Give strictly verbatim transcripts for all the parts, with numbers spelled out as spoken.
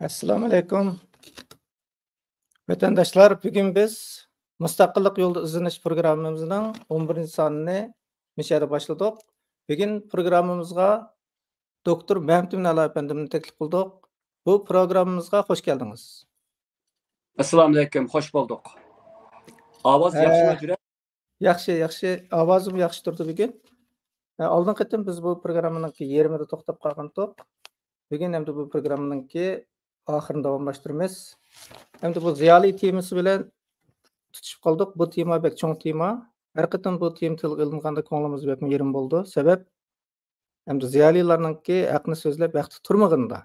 ئەسسالامۇ ئەلەيكۇم. ۋەتەنداشلار، بۈگۈن بىز مۇستەقىللىق يولىدا ئىزدىنىش پروگراممىمىزنىڭ ئون بىرىنچى سانىنى مۇشۇ يەردە باشلىدۇق. بۈگۈن پروگراممىمىزغا دوكتور مەمتىمىن ئەلا ئەپەندىمنى تەكلىپ قىلدۇق. بۇ پروگراممىمىزغا خوش كەلدىڭىز. ئەسسالامۇ ئەلەيكۇم، خوش بولدۇق. ئاۋاز ھە. ياخشىمۇ، جۈرەت؟ ياخشى، ياخشى. ئاۋازىمۇ ياخشى تۇرىدۇ بۈگۈن. ھە، ئالدىنقى قېتىم بىز بۇ پروگراممىنىڭكى يېرىمىدا توختاپ قالغانتۇق. بۈگۈن ئەمدى بۇ پروگراممىنىڭكى ئاخىرىنى داۋاملاشتۇرىمىز. ئەمدى بۇ زىيالىي تېمىسى بىلەن تۇتۇشۇپ قالدۇق. بۇ تېما بەك چوڭ تېما. ھەر قېتىم بۇ تېما تىلغا ئېلىنغاندا كۆڭلىمىز بەكمۇ يېرىم بولىدۇ. سەۋەب، ئەمدى زىيالىيلارنىڭكى ھەقنى سۆزلەپ ۋاقتى تۇرمىغىنىدا،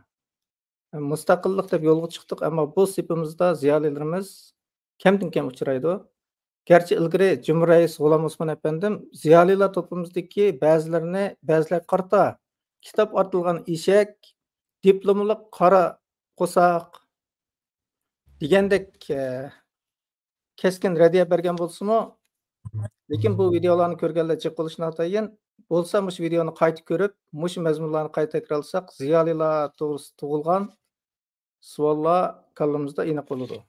مۇستەقىللىق دەپ يولغا چىقتۇق، ئەمما بۇ سېپىمىزدا زىيالىيلىرىمىز كەمدىن كەم ئۇچرايدۇ. گەرچە ئىلگىرى جۇمھۇر رەئىسى غۇلام ئوسمان ئەپەندىم زىيالىيلار توپىمىزدىكى بەزىلىرىنى بەزىلەرگە قارىتا، كىتاب ئارتىلغان ئېشەك، دىپلوملۇق قارا قورساق دېگەندەك، ئە، كەسكىن رەددىيە بەرگەن بولسىمۇ، لېكىن بۇ ۋىدېئولارنى كۆرگەنلەر جىق بولۇشى ناتايىن. بولسا مۇشۇ ۋىدېئونى قايتا كۆرۈپ، مۇشۇ مەزمۇنلارنى قايتا تەكرارلىساق، زىيالىيلار توغرىسىدا تۇغۇلغان سوئاللار كاللىمىزدا ئېنىق بولىدۇ.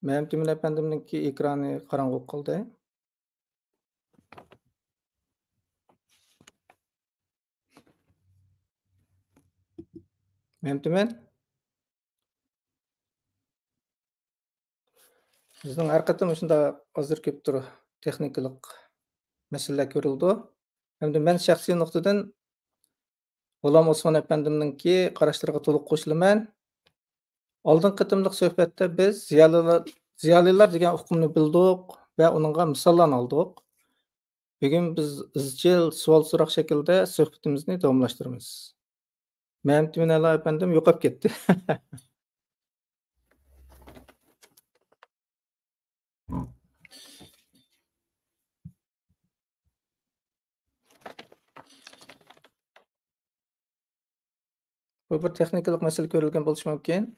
مەمتىمىن ئەپەندىمنىڭكى ئېكرانى قاراڭغۇ بولۇپ قالدى. مەمتىمىن، بىزنىڭ ھەر قېتىم مۇشۇنداق ئازدۇر كۆپتۇر تېخنىكىلىق مەسىلىلەر كۆرۈلىدۇ. ئەمدى مەن شەخسىي نۇقتىدىن غۇلام ئوسمان ئەپەندىمنىڭكى قاراشلىرىغا تولۇق قوشۇلىمەن. ئالدىنقى قېتىملىق سۆھبەتتە بىز زىيالىيلار، زىيالىيلار دېگەن ئۇقۇمنى بىلدۇق ۋە ئۇنىڭغا مىساللارنى ئالدۇق. بۈگۈن بىز ئىزچىل سوئال-سوراق شەكلىدە سۆھبىتىمىزنى داۋاملاشتۇرىمىز. مەمتىمىن ئەلا ئەپەندىم يوقاپ كەتتى. بۇ بىر تېخنىكىلىق مەسىلە كۆرۈلگەن بولۇشى مۇمكىن.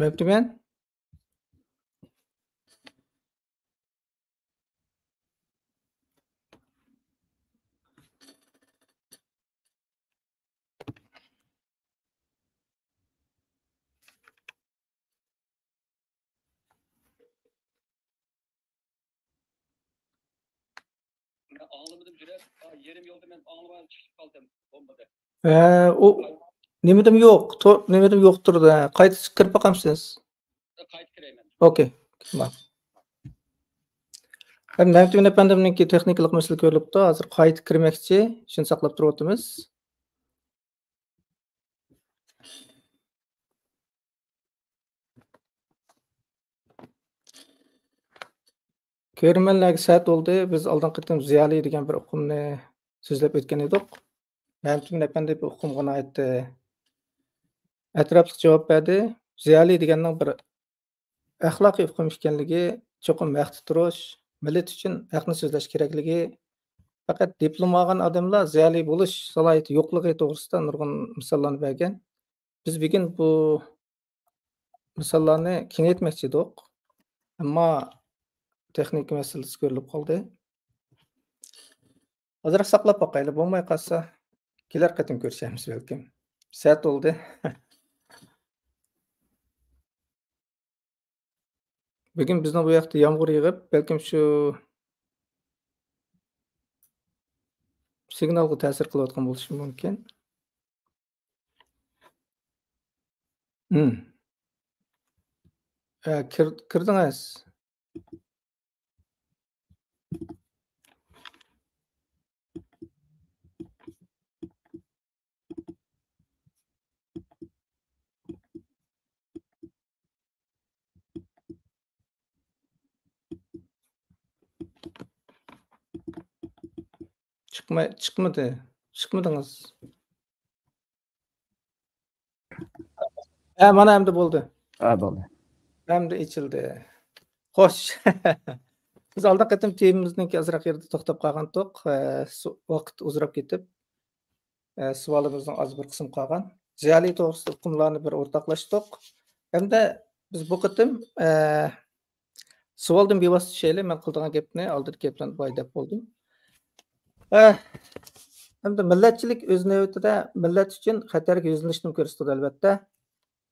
مەمتىمىن. مەن ئاڭلىمىدىم، جۈرئەت. ھا، يېرىم يولدا مەن ئاڭلىماي چىقىپ قالدىم، بولمىدى. ھە، ئۇ نېمىدىم يوق، تو-، نېمىدىم يوق تۇرىدۇ. ھە، قايتا كىرىپ باقامسىز؟ قايتا كىرەيمەن. ئوكەي. مەمتىمىن ئەپەندىمنىڭكى تېخنىكىلىق مەسىلە كۆرۈلۈپتۇ. ھازىر قايتا كىرمەكچى. شۇنى ساقلاپ تۇرۇۋاتىمىز. كۆرۈرمەنلەرگە سەت بولدى. بىز ئالدىنقى قېتىم زىيالىي دېگەن بىر ئۇقۇمنى سۆزلەپ ئۆتكەن ئىدۇق. مەمتىمىن ئەپەندى بۇ ئۇقۇمغا ناھايىتى ئەتراپلىق جاۋاب بەردى. زىيالىي دېگەننىڭ بىر ئەخلاقىي ئۇقۇم ئىكەنلىكى، چوقۇم ھەقتە تۇرۇش، مىللەت ئۈچۈن ھەقنى سۆزلەش كېرەكلىكى، پەقەت دىپلوم ئالغان ئادەملا زىيالىي بولۇش سالاھىيىتى يوقلۇقى توغرىسىدا نۇرغۇن مىساللارنى بەرگەن. بىز بۈگۈن بۇ مىساللارنى كېڭەيتمەكچى ئىدۇق، ئەمما تېخنىكا مەسىلىسى كۆرۈلۈپ قالدى. ئازراق ساقلاپ باقايلى، بولماي قالسا كېلەر قېتىم كۆرۈشەرمىز بەلكىم. سەت بولدى. بۈگۈن بىزنىڭ بۇ ياقتا يامغۇر يېغىپ، بەلكىم شۇ سىگنالغا تەسىر قىلىۋاتقان بولۇشى مۇمكىن. ھىم. ئە، كىر-، كىردىڭىز. چىقماي، چىقمىدى. چىقمىدىڭىز. ھە، مانا ئەمدى بولدى. ھە، بولدى. ئەمدى ئېچىلدى. خوش. بىز ئالدىنقى قېتىم تېمىمىزنىڭكى ئازراق يېرىدە توختاپ قالغانتۇق. ئە، سو-، ۋاقىت ئۇزىراپ كېتىپ، ئە، سوئالىمىزنىڭ ئاز بىر قىسمى قالغان. زىيالىي توغرىسىدا ئۇقۇملارنى بىر ئورتاقلاشتۇق. ئەمدى بىز بۇ قېتىم، ئە، سوئالدىن بىۋاسىتە چۈشەيلى. مەن قىلىدىغان گەپنى ئالدىدا گەپلەپ باي دەپ بولدۇم. ئە، ئەمدى مىللەتچىلىك ئۆز نۆۋىتىدە مىللەت ئۈچۈن خەتەرگە يۈزلىنىشنى كۆرسىتىدۇ، ئەلۋەتتە.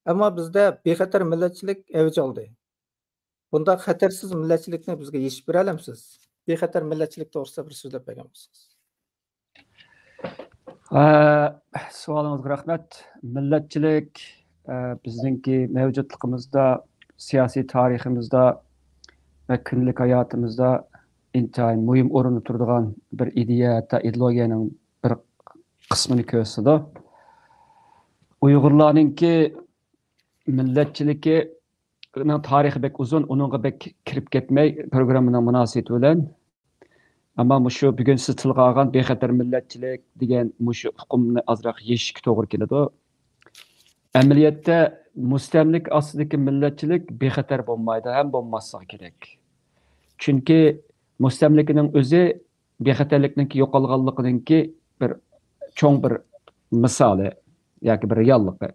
ئەمما بىزدە بىخەتەر مىللەتچىلىك ئەۋج ئالدى. بۇنداق خەتەرسىز مىللەتچىلىكنى بىزگە يېشىپ بېرەلەمسىز؟ بىخەتەر مىللەتچىلىك توغرىسىدا بىر سۆزلەپ بەرگەن بولسىڭىز. ئە، سوئالىڭىزغا رەھمەت. مىللەتچىلىك، ئە، بىزنىڭكى مەۋجۇتلۇقىمىزدا، سىياسىي تارىخىمىزدا ۋە كۈندىلىك ھاياتىمىزدا ئىنتايىن مۇھىم ئورۇندا تۇرىدىغان بىر ئىدىيە، ھەتتا ئىدېئولوگىيەنىڭ بىر قىسمىنى كۆرسىتىدۇ. ئۇيغۇرلارنىڭكى مىللەتچىلىكىنىڭ تارىخى بەك ئۇزۇن، ئۇنىڭغا بەك كىرىپ كەتمەي، پروگراممىنىڭ مۇناسىۋىتى بىلەن. ئەمما مۇشۇ بۈگۈن سىز تىلغا ئالغان بىخەتەر مىللەتچىلىك دېگەن مۇشۇ ئۇقۇمنى ئازراق يېشىشكە توغرا كېلىدۇ. ئەمەلىيەتتە مۇستەملىكە ئاستىدىكى مىللەتچىلىك بىخەتەر بولمايدۇ ھەم بولماسلىقى كېرەك. چۈنكى مۇستەملىكىنىڭ ئۆزى بىخەتەرلىكنىڭكى يوقالغانلىقىنىڭكى بىر چوڭ بىر مىسالى ياكى بىر رېئاللىقى.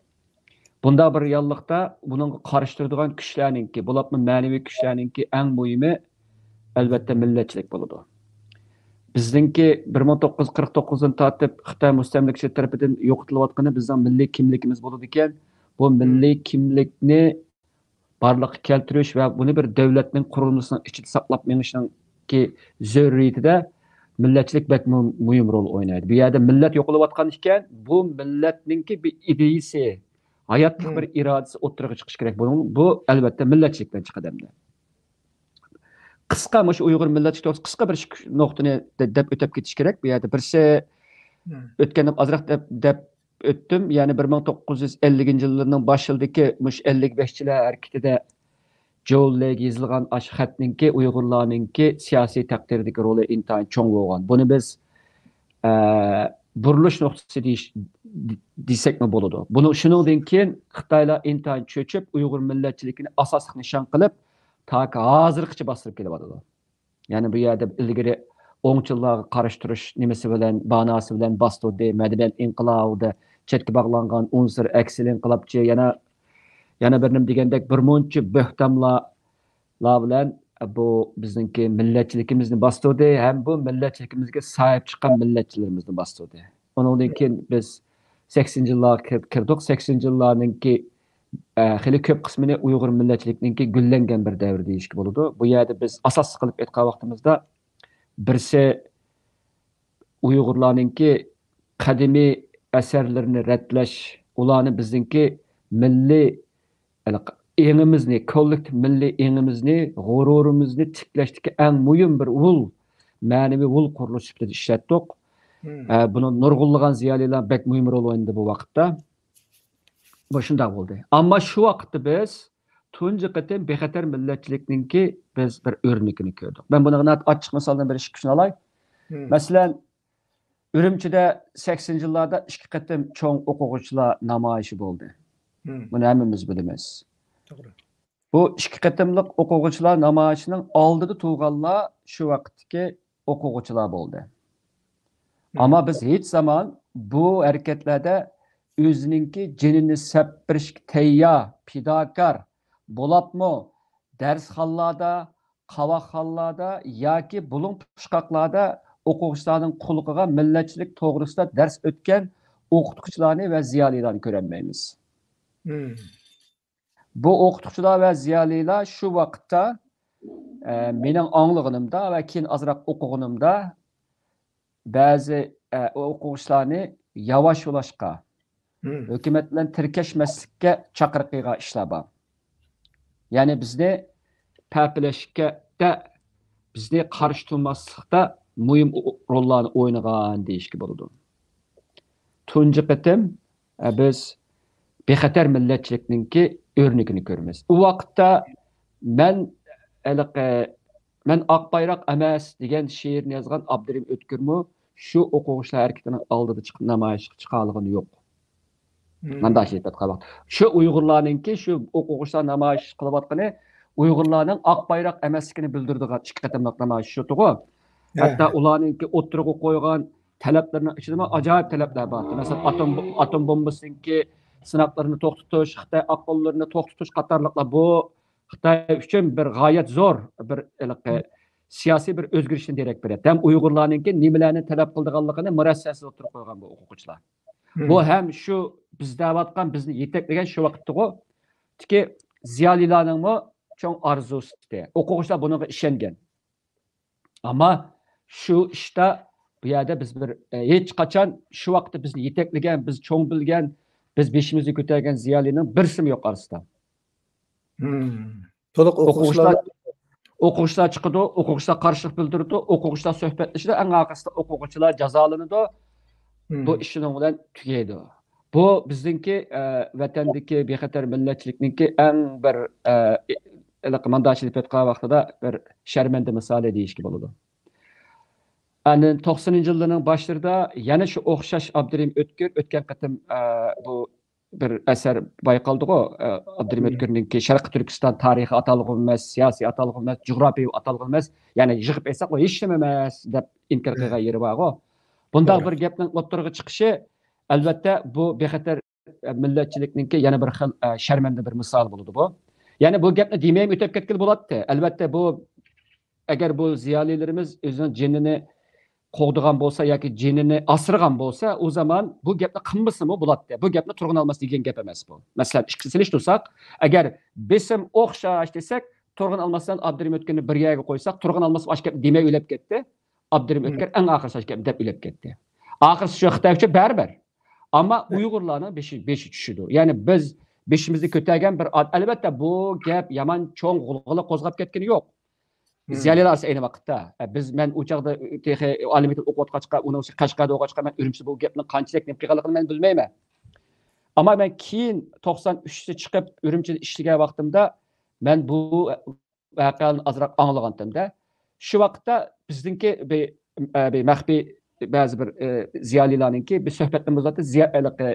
بۇنداق بىر رېئاللىقتا بۇنىڭغا قارشى تۇرىدىغان كۈچلەرنىڭكى، بولۇپمۇ مەنىۋى كۈچلەرنىڭكى ئەڭ مۇھىمى، ئەلۋەتتە، مىللەتچىلىك بولىدۇ. بىزنىڭكى بىر مىڭ توققۇز يۈز قىرىق توققۇزدىن تارتىپ خىتاي مۇستەملىكىچىلىرى تەرىپىدىن يوقىتىلىۋاتقىنى بىزنىڭ مىللىي كىملىكىمىز بولىدىكەن. بۇ مىللىي كىملىكنى بارلىققا كەلتۈرۈش ۋە بۇنى بىر دۆلەتنىڭ قۇرۇلمىسىنىڭ ئىچىدە ساقلاپ مېڭىشنىڭكى زۆرۈرىيىتىدە مىللەتچىلىك بەك مۇ-، مۇھىم رول ئوينايدۇ. بۇ يەردە مىللەت يوقىلىۋاتقان ئىكەن، بۇ مىللەتنىڭكى بىر ئىدىيىسى، ھاياتلىق بىر ئىرادىسى ئوتتۇرىغا چىقىشى كېرەك. بۇنىڭ، بۇ ئەلۋەتتە مىللەتچىلىك بىلەن چىقىدۇ ئەمدى. قىسقا مۇشۇ ئۇيغۇر مىللەتچىلىكى توغرىسىدا قىسقا بىر ئىككى نۇقتىنى دە-، دەپ ئۆتۈپ كېتىش كېرەك. بۇ يەردە بىرسى، ئۆتكەندە ئازراق دەپ، دەپ ئۆتتۈم. يەنى بىر مىڭ توققۇز يۈز ئەللىكىنچى يىللىرىنىڭ باشلىرىدىكى مۇشۇ ئەللىك بەشچىلەر ھەرىكىتىدە جوۋ لېيگە يېزىلغان ئاشۇ خەتنىڭكى ئۇيغۇرلارنىڭكى سىياسىي تەقدىرىدىكى رولى ئىنتايىن چوڭ بولغان. بۇنى بىز، ئە، بۇرۇلۇش نۇقتىسى دېيىش، دېسەكمۇ بولىدۇ. بۇنىڭ، شۇنىڭدىن كېيىن خىتايلار ئىنتايىن چۆچۈپ، ئۇيغۇر مىللەتچىلىكىنى ئاساسلىق نىشان قىلىپ، تاكى ھازىرغىچە باستۇرۇپ كېلىۋاتىدۇ. يەنى بۇ يەردە ئىلگىرى ئوڭچىللارغا قارشى تۇرۇش نېمىسى بىلەن، باناسى بىلەن باستۇردى، مەدەنىيەت ئىنقىلابىدا چەتكە باغلانغان ئۇنسۇر، ئەكسىل ئىنقىلابچى، يەنە، يەنە بىر نېمە دېگەندەك، بىر مۇنچە بۆھتانلار، لار بىلەن بۇ بىزنىڭكى مىللەتچىلىكىمىزنى باستۇردى ھەم بۇ مىللەتچىلىكىمىزگە ساھىب چىققان مىللەتچىلىرىمىزنى باستۇردى. ئۇنىڭدىن كېيىن بىز سەكسىنىنچى يىللارغا كىر-، كىردۇق. سەكسىنىنچى يىللارنىڭكى، ئە، خېلى كۆپ قىسمىنى ئۇيغۇر مىللەتچىلىكىنىڭكى گۈللەنگەن بىر دەۋر دېيىشكە بولىدۇ. بۇ يەردە بىز ئاساسلىق قىلىپ ئېيتقان ۋاقتىمىزدا، بىرسى ئۇيغۇرلارنىڭكى قەدىمىي ئەسەرلىرىنى رەتلەش، ئۇلارنى بىزنىڭكى مىللىي ئېڭىمىزنى، كوللېكتىپ مىللىي ئېڭىمىزنى، غۇرۇرىمىزنى تىكلەشتىكى ئەڭ مۇھىم بىر ئۇل، مەنىۋى ئۇل قۇرۇلۇشى سۈپىتىدە ئىشلەتتۇق. ئە، بۇنى نۇرغۇنلىغان زىيالىيلار بەك مۇھىم رول ئوينىدى بۇ ۋاقىتتا. بۇ شۇنداق بولدى. ئەمما شۇ ۋاقىتتا بىز تۇنجى قېتىم بىخەتەر مىللەتچىلىكنىڭكى بىز بىر ئۆرنىكىنى كۆردۇق. مەن بۇنىڭغا ناھايىتى ئاچچىق مىسالدىن بىر ئىككى ئۈچنى ئالاي. مەسىلەن، ئۈرۈمچىدە سەكسىنىنچى يىللاردا ئىككى قېتىم چوڭ ئوقۇغۇچىلار نامايىشى بولدى. بۇنى ھەممىمىز بىلىمىز. توغرا. بۇ ئىككى قېتىملىق ئوقۇغۇچىلار نامايىشىنىڭ ئالدىدا تۇرغانلار شۇ ۋاقىتتىكى ئوقۇغۇچىلار بولدى. ئەمما بىز ھېچ زامان بۇ ھەرىكەتلەردە ئۆزىنىڭكى جېنىنى سەپ بېرىشكە تەييار، پىداكار، بولۇپمۇ دەرسخانىلاردا، قاۋاقخانىلاردا ياكى بۇلۇڭ پۇچقاقلاردا ئوقۇغۇچىلارنىڭ قۇلىقىغا مىللەتچىلىك توغرىسىدا دەرس ئۆتكەن ئوقۇتقۇچىلارنى ۋە زىيالىيلارنى كۆرەلمەيمىز. بۇ ئوقۇتقۇچىلار ۋە زىيالىيلار شۇ ۋاقىتتا، ئە، مېنىڭ ئاڭلىغىنىمدا ۋە كېيىن ئازراق ئوقۇغىنىمدا بەزى، ئە، ئوقۇغۇچىلارنى ياۋاشلاشقا، ھۆكۈمەت بىلەن تىركەشمەسلىككە چاقىرىقى قىلغان ئىشلار بار. يەنى بىزنى پەپىلەشكە، بىزنى قارشى تۇرماسلىقتا مۇھىم ئو-، روللارنى ئوينىغان دېيىشكە بولىدۇ. تۇنجى قېتىم، ئە، بىز بىخەتەر مىللەتچىلىكنىڭكى ئۆرنىكىنى كۆرىمىز. ئۇ ۋاقىتتا مەن ھېلىقى، «مەن ئاق بايراق ئەمەس» دېگەن شېئىرنى يازغان ئابدۇرېھىم ئۆتكۈرمۇ شۇ ئوقۇغۇچىلار ھەرىكىتىنىڭ ئالدىدا چىقىپ نامايىشقا چىقالىغىنى يوق. مانداق شىركەت قىلىۋاتىدۇ. شۇ ئۇيغۇرلارنىڭكى شۇ ئوقۇغۇچىلار نامايىش قىلىۋاتقىنى ئۇيغۇرلارنىڭ ئاق بايراق ئەمەسلىكىنى بىلدۈرىدىغان ئىككى قېتىملىق نامايىش شۇتىغۇ. ھەتتا ئۇلارنىڭكى ئوتتۇرىغا قويغان تەلەپلىرىنىڭ ئىچىدىمۇ ئاجايىپ تەلەپلەر بار. مەسىلەن، ئاتوم، ئاتوم بومبىسىنىڭكى سىناقلىرىنى توختىتىش، خىتاي ئاققۇنلىرىنى توختىتىش قاتارلىقلار بۇ خىتاي ئۈچۈن بىر غايەت زور بىر ھېلىقى سىياسىي بىر ئۆزگىرىشتىن دېرەك بېرەتتى. ھەم ئۇيغۇرلارنىڭكى نېمىلەرنى تەلەپ قىلىدىغانلىقىنى مۇرەسسەسىز ئوتتۇرىغا قويغان بۇ ئوقۇغۇچىلار. بۇ ھەم شۇ بىز دەۋاتقان، بىزنى يېتەكلىگەن شۇ ۋاقىتتىغۇ، تېكى زىيالىيلارنىڭمۇ چوڭ ئارزۇسى. ئوقۇغۇچىلار بۇنىڭغا ئىشەنگەن. ئەمما شۇ ئىشتا بۇ يەردە بىز بىر، ئە، ھېچ قاچان شۇ ۋاقىتتا بىزنى يېتەكلىگەن، بىز چوڭ بىلگەن، بىز بېشىمىزنى كۆتەرگەن زىيالىينىڭ بىرسىمۇ يوق ئارىسىدا. تولۇق ئوقۇغۇچىلار، ئوقۇغۇچىلار. ئوقۇغۇچىلار چىقىدۇ، ئوقۇغۇچىلار قارشىلىق بىلدۈرىدۇ، ئوقۇغۇچىلار سۆھبەتلىشىدۇ، ئەڭ ئاخىرسىدا ئوقۇغۇچىلار جازالىنىدۇ. بۇ ئىش شۇنىڭ بىلەن تۈگەيدۇ. بۇ بىزنىڭكى، ئە، ۋەتەندىكى بىخەتەر مىللەتچىلىكنىڭكى ئەڭ بىر، ئە، ھېلىقى مانداق ئېلىپ ئېيتقان ۋاقتىدا بىر شەرمەندە مىسالى دېيىشكە بولىدۇ. ئاندىن توقسىنىنچى يىللارنىڭ باشلىرىدا يەنە شۇ ئوخشاش ئابدۇرېھىم ئۆتكۈر ئۆتكەن قېتىم، ئە، بۇ بىر ئەسەر بايقالدىغۇ، ئە، ئابدۇرېھىم ئۆتكۈرنىڭكى شەرقىي تۈركىستان تارىخى ئاتالغۇ ئەمەس، سىياسىي ئاتالغۇ ئەمەس، جۇغراپىيەۋى ئاتالغۇ ئەمەس، يەنى يىغىپ ئېيتساق، ئۇ ھېچنېمە ئەمەس دەپ ئىنكار قىلغان يېرى بارغۇ. بۇنداق بىر گەپنىڭ ئوتتۇرىغا چىقىشى، ئەلۋەتتە، بۇ بىخەتەر مىللەتچىلىكنىڭكى يەنە بىر خىل، ئە، شەرمەندە بىر مىسال بولىدۇ بۇ. يەنى بۇ گەپنى دېمەيمۇ ئۆتۈپ كەتكىلى بولاتتى. ئەلۋەتتە، بۇ ئەگەر بۇ زىيالىيلىرىمىز ئۆزىنىڭ جېنىنى قوغدىغان بولسا ياكى جېنىنى ئاسرىغان بولسا، ئۇ زامان بۇ گەپنى قىلمىسىمۇ بولاتتى. بۇ گەپنى تۇرغۇن ئالماس دېگەن گەپ ئەمەس بۇ. مەسىلەن، ئىككىسىنى سېلىشتۇرساق، ئەگەر بېسىم ئوخشاش دېسەك، تۇرغۇن ئالماس بىلەن ئابدۇرېھىم ئۆتكۈرنى بىر يەرگە قويساق، تۇرغۇن ئالماس ئاشۇ گەپنى دېمەي ئۆلۈپ كەتتى. ئابدۇرېھىم ئۆتكۈر ئەڭ ئاخىرسى ئاشۇ گەپنى دەپ ئۆلۈپ كەتتى. ئاخىرسى شۇ خىتاي ئۈچۈن بەرىبىر. ئەمما ئۇيغۇرلارنىڭ بېشى، بېشى چۈشىدۇ. يەنى بىز بېشىمىزنى كۆتەرگەن بىر ئاد-، ئەلۋەتتە، بۇ گەپ يامان چوڭ غۇلغۇلا قوزغاپ كەتكىنى يوق. زىيالىيلار ئەينى ۋاقىتتا، ئە، بىز، مەن ئۇ چاغدا تېخى ئالىي مەكتەپتە ئوقۇۋاتقاچقا، ئۇنىڭ ئۈستىگە قەشقەردە ئوقۇغاچقا، مەن ئۈرۈمچىدە بۇ گەپنىڭ قانچىلىك نېمە قىلغانلىقىنى مەن بىلمەيمەن. ئەمما مەن كېيىن توقسان ئۈچتە چىقىپ، ئۈرۈمچىدە ئىشلىگەن ۋاقتىمدا، مەن بۇ ۋەقەلەرنى ئازراق ئاڭلىغانتىمدا، شۇ ۋاقىتتا بىزنىڭكى بىر، ئە، بىر مەخپىي بەزى بىر، ئە، زىيالىيلارنىڭكى بىر سۆھبەتلىرىمىز بولاتتى، زىيا-، ھېلىقى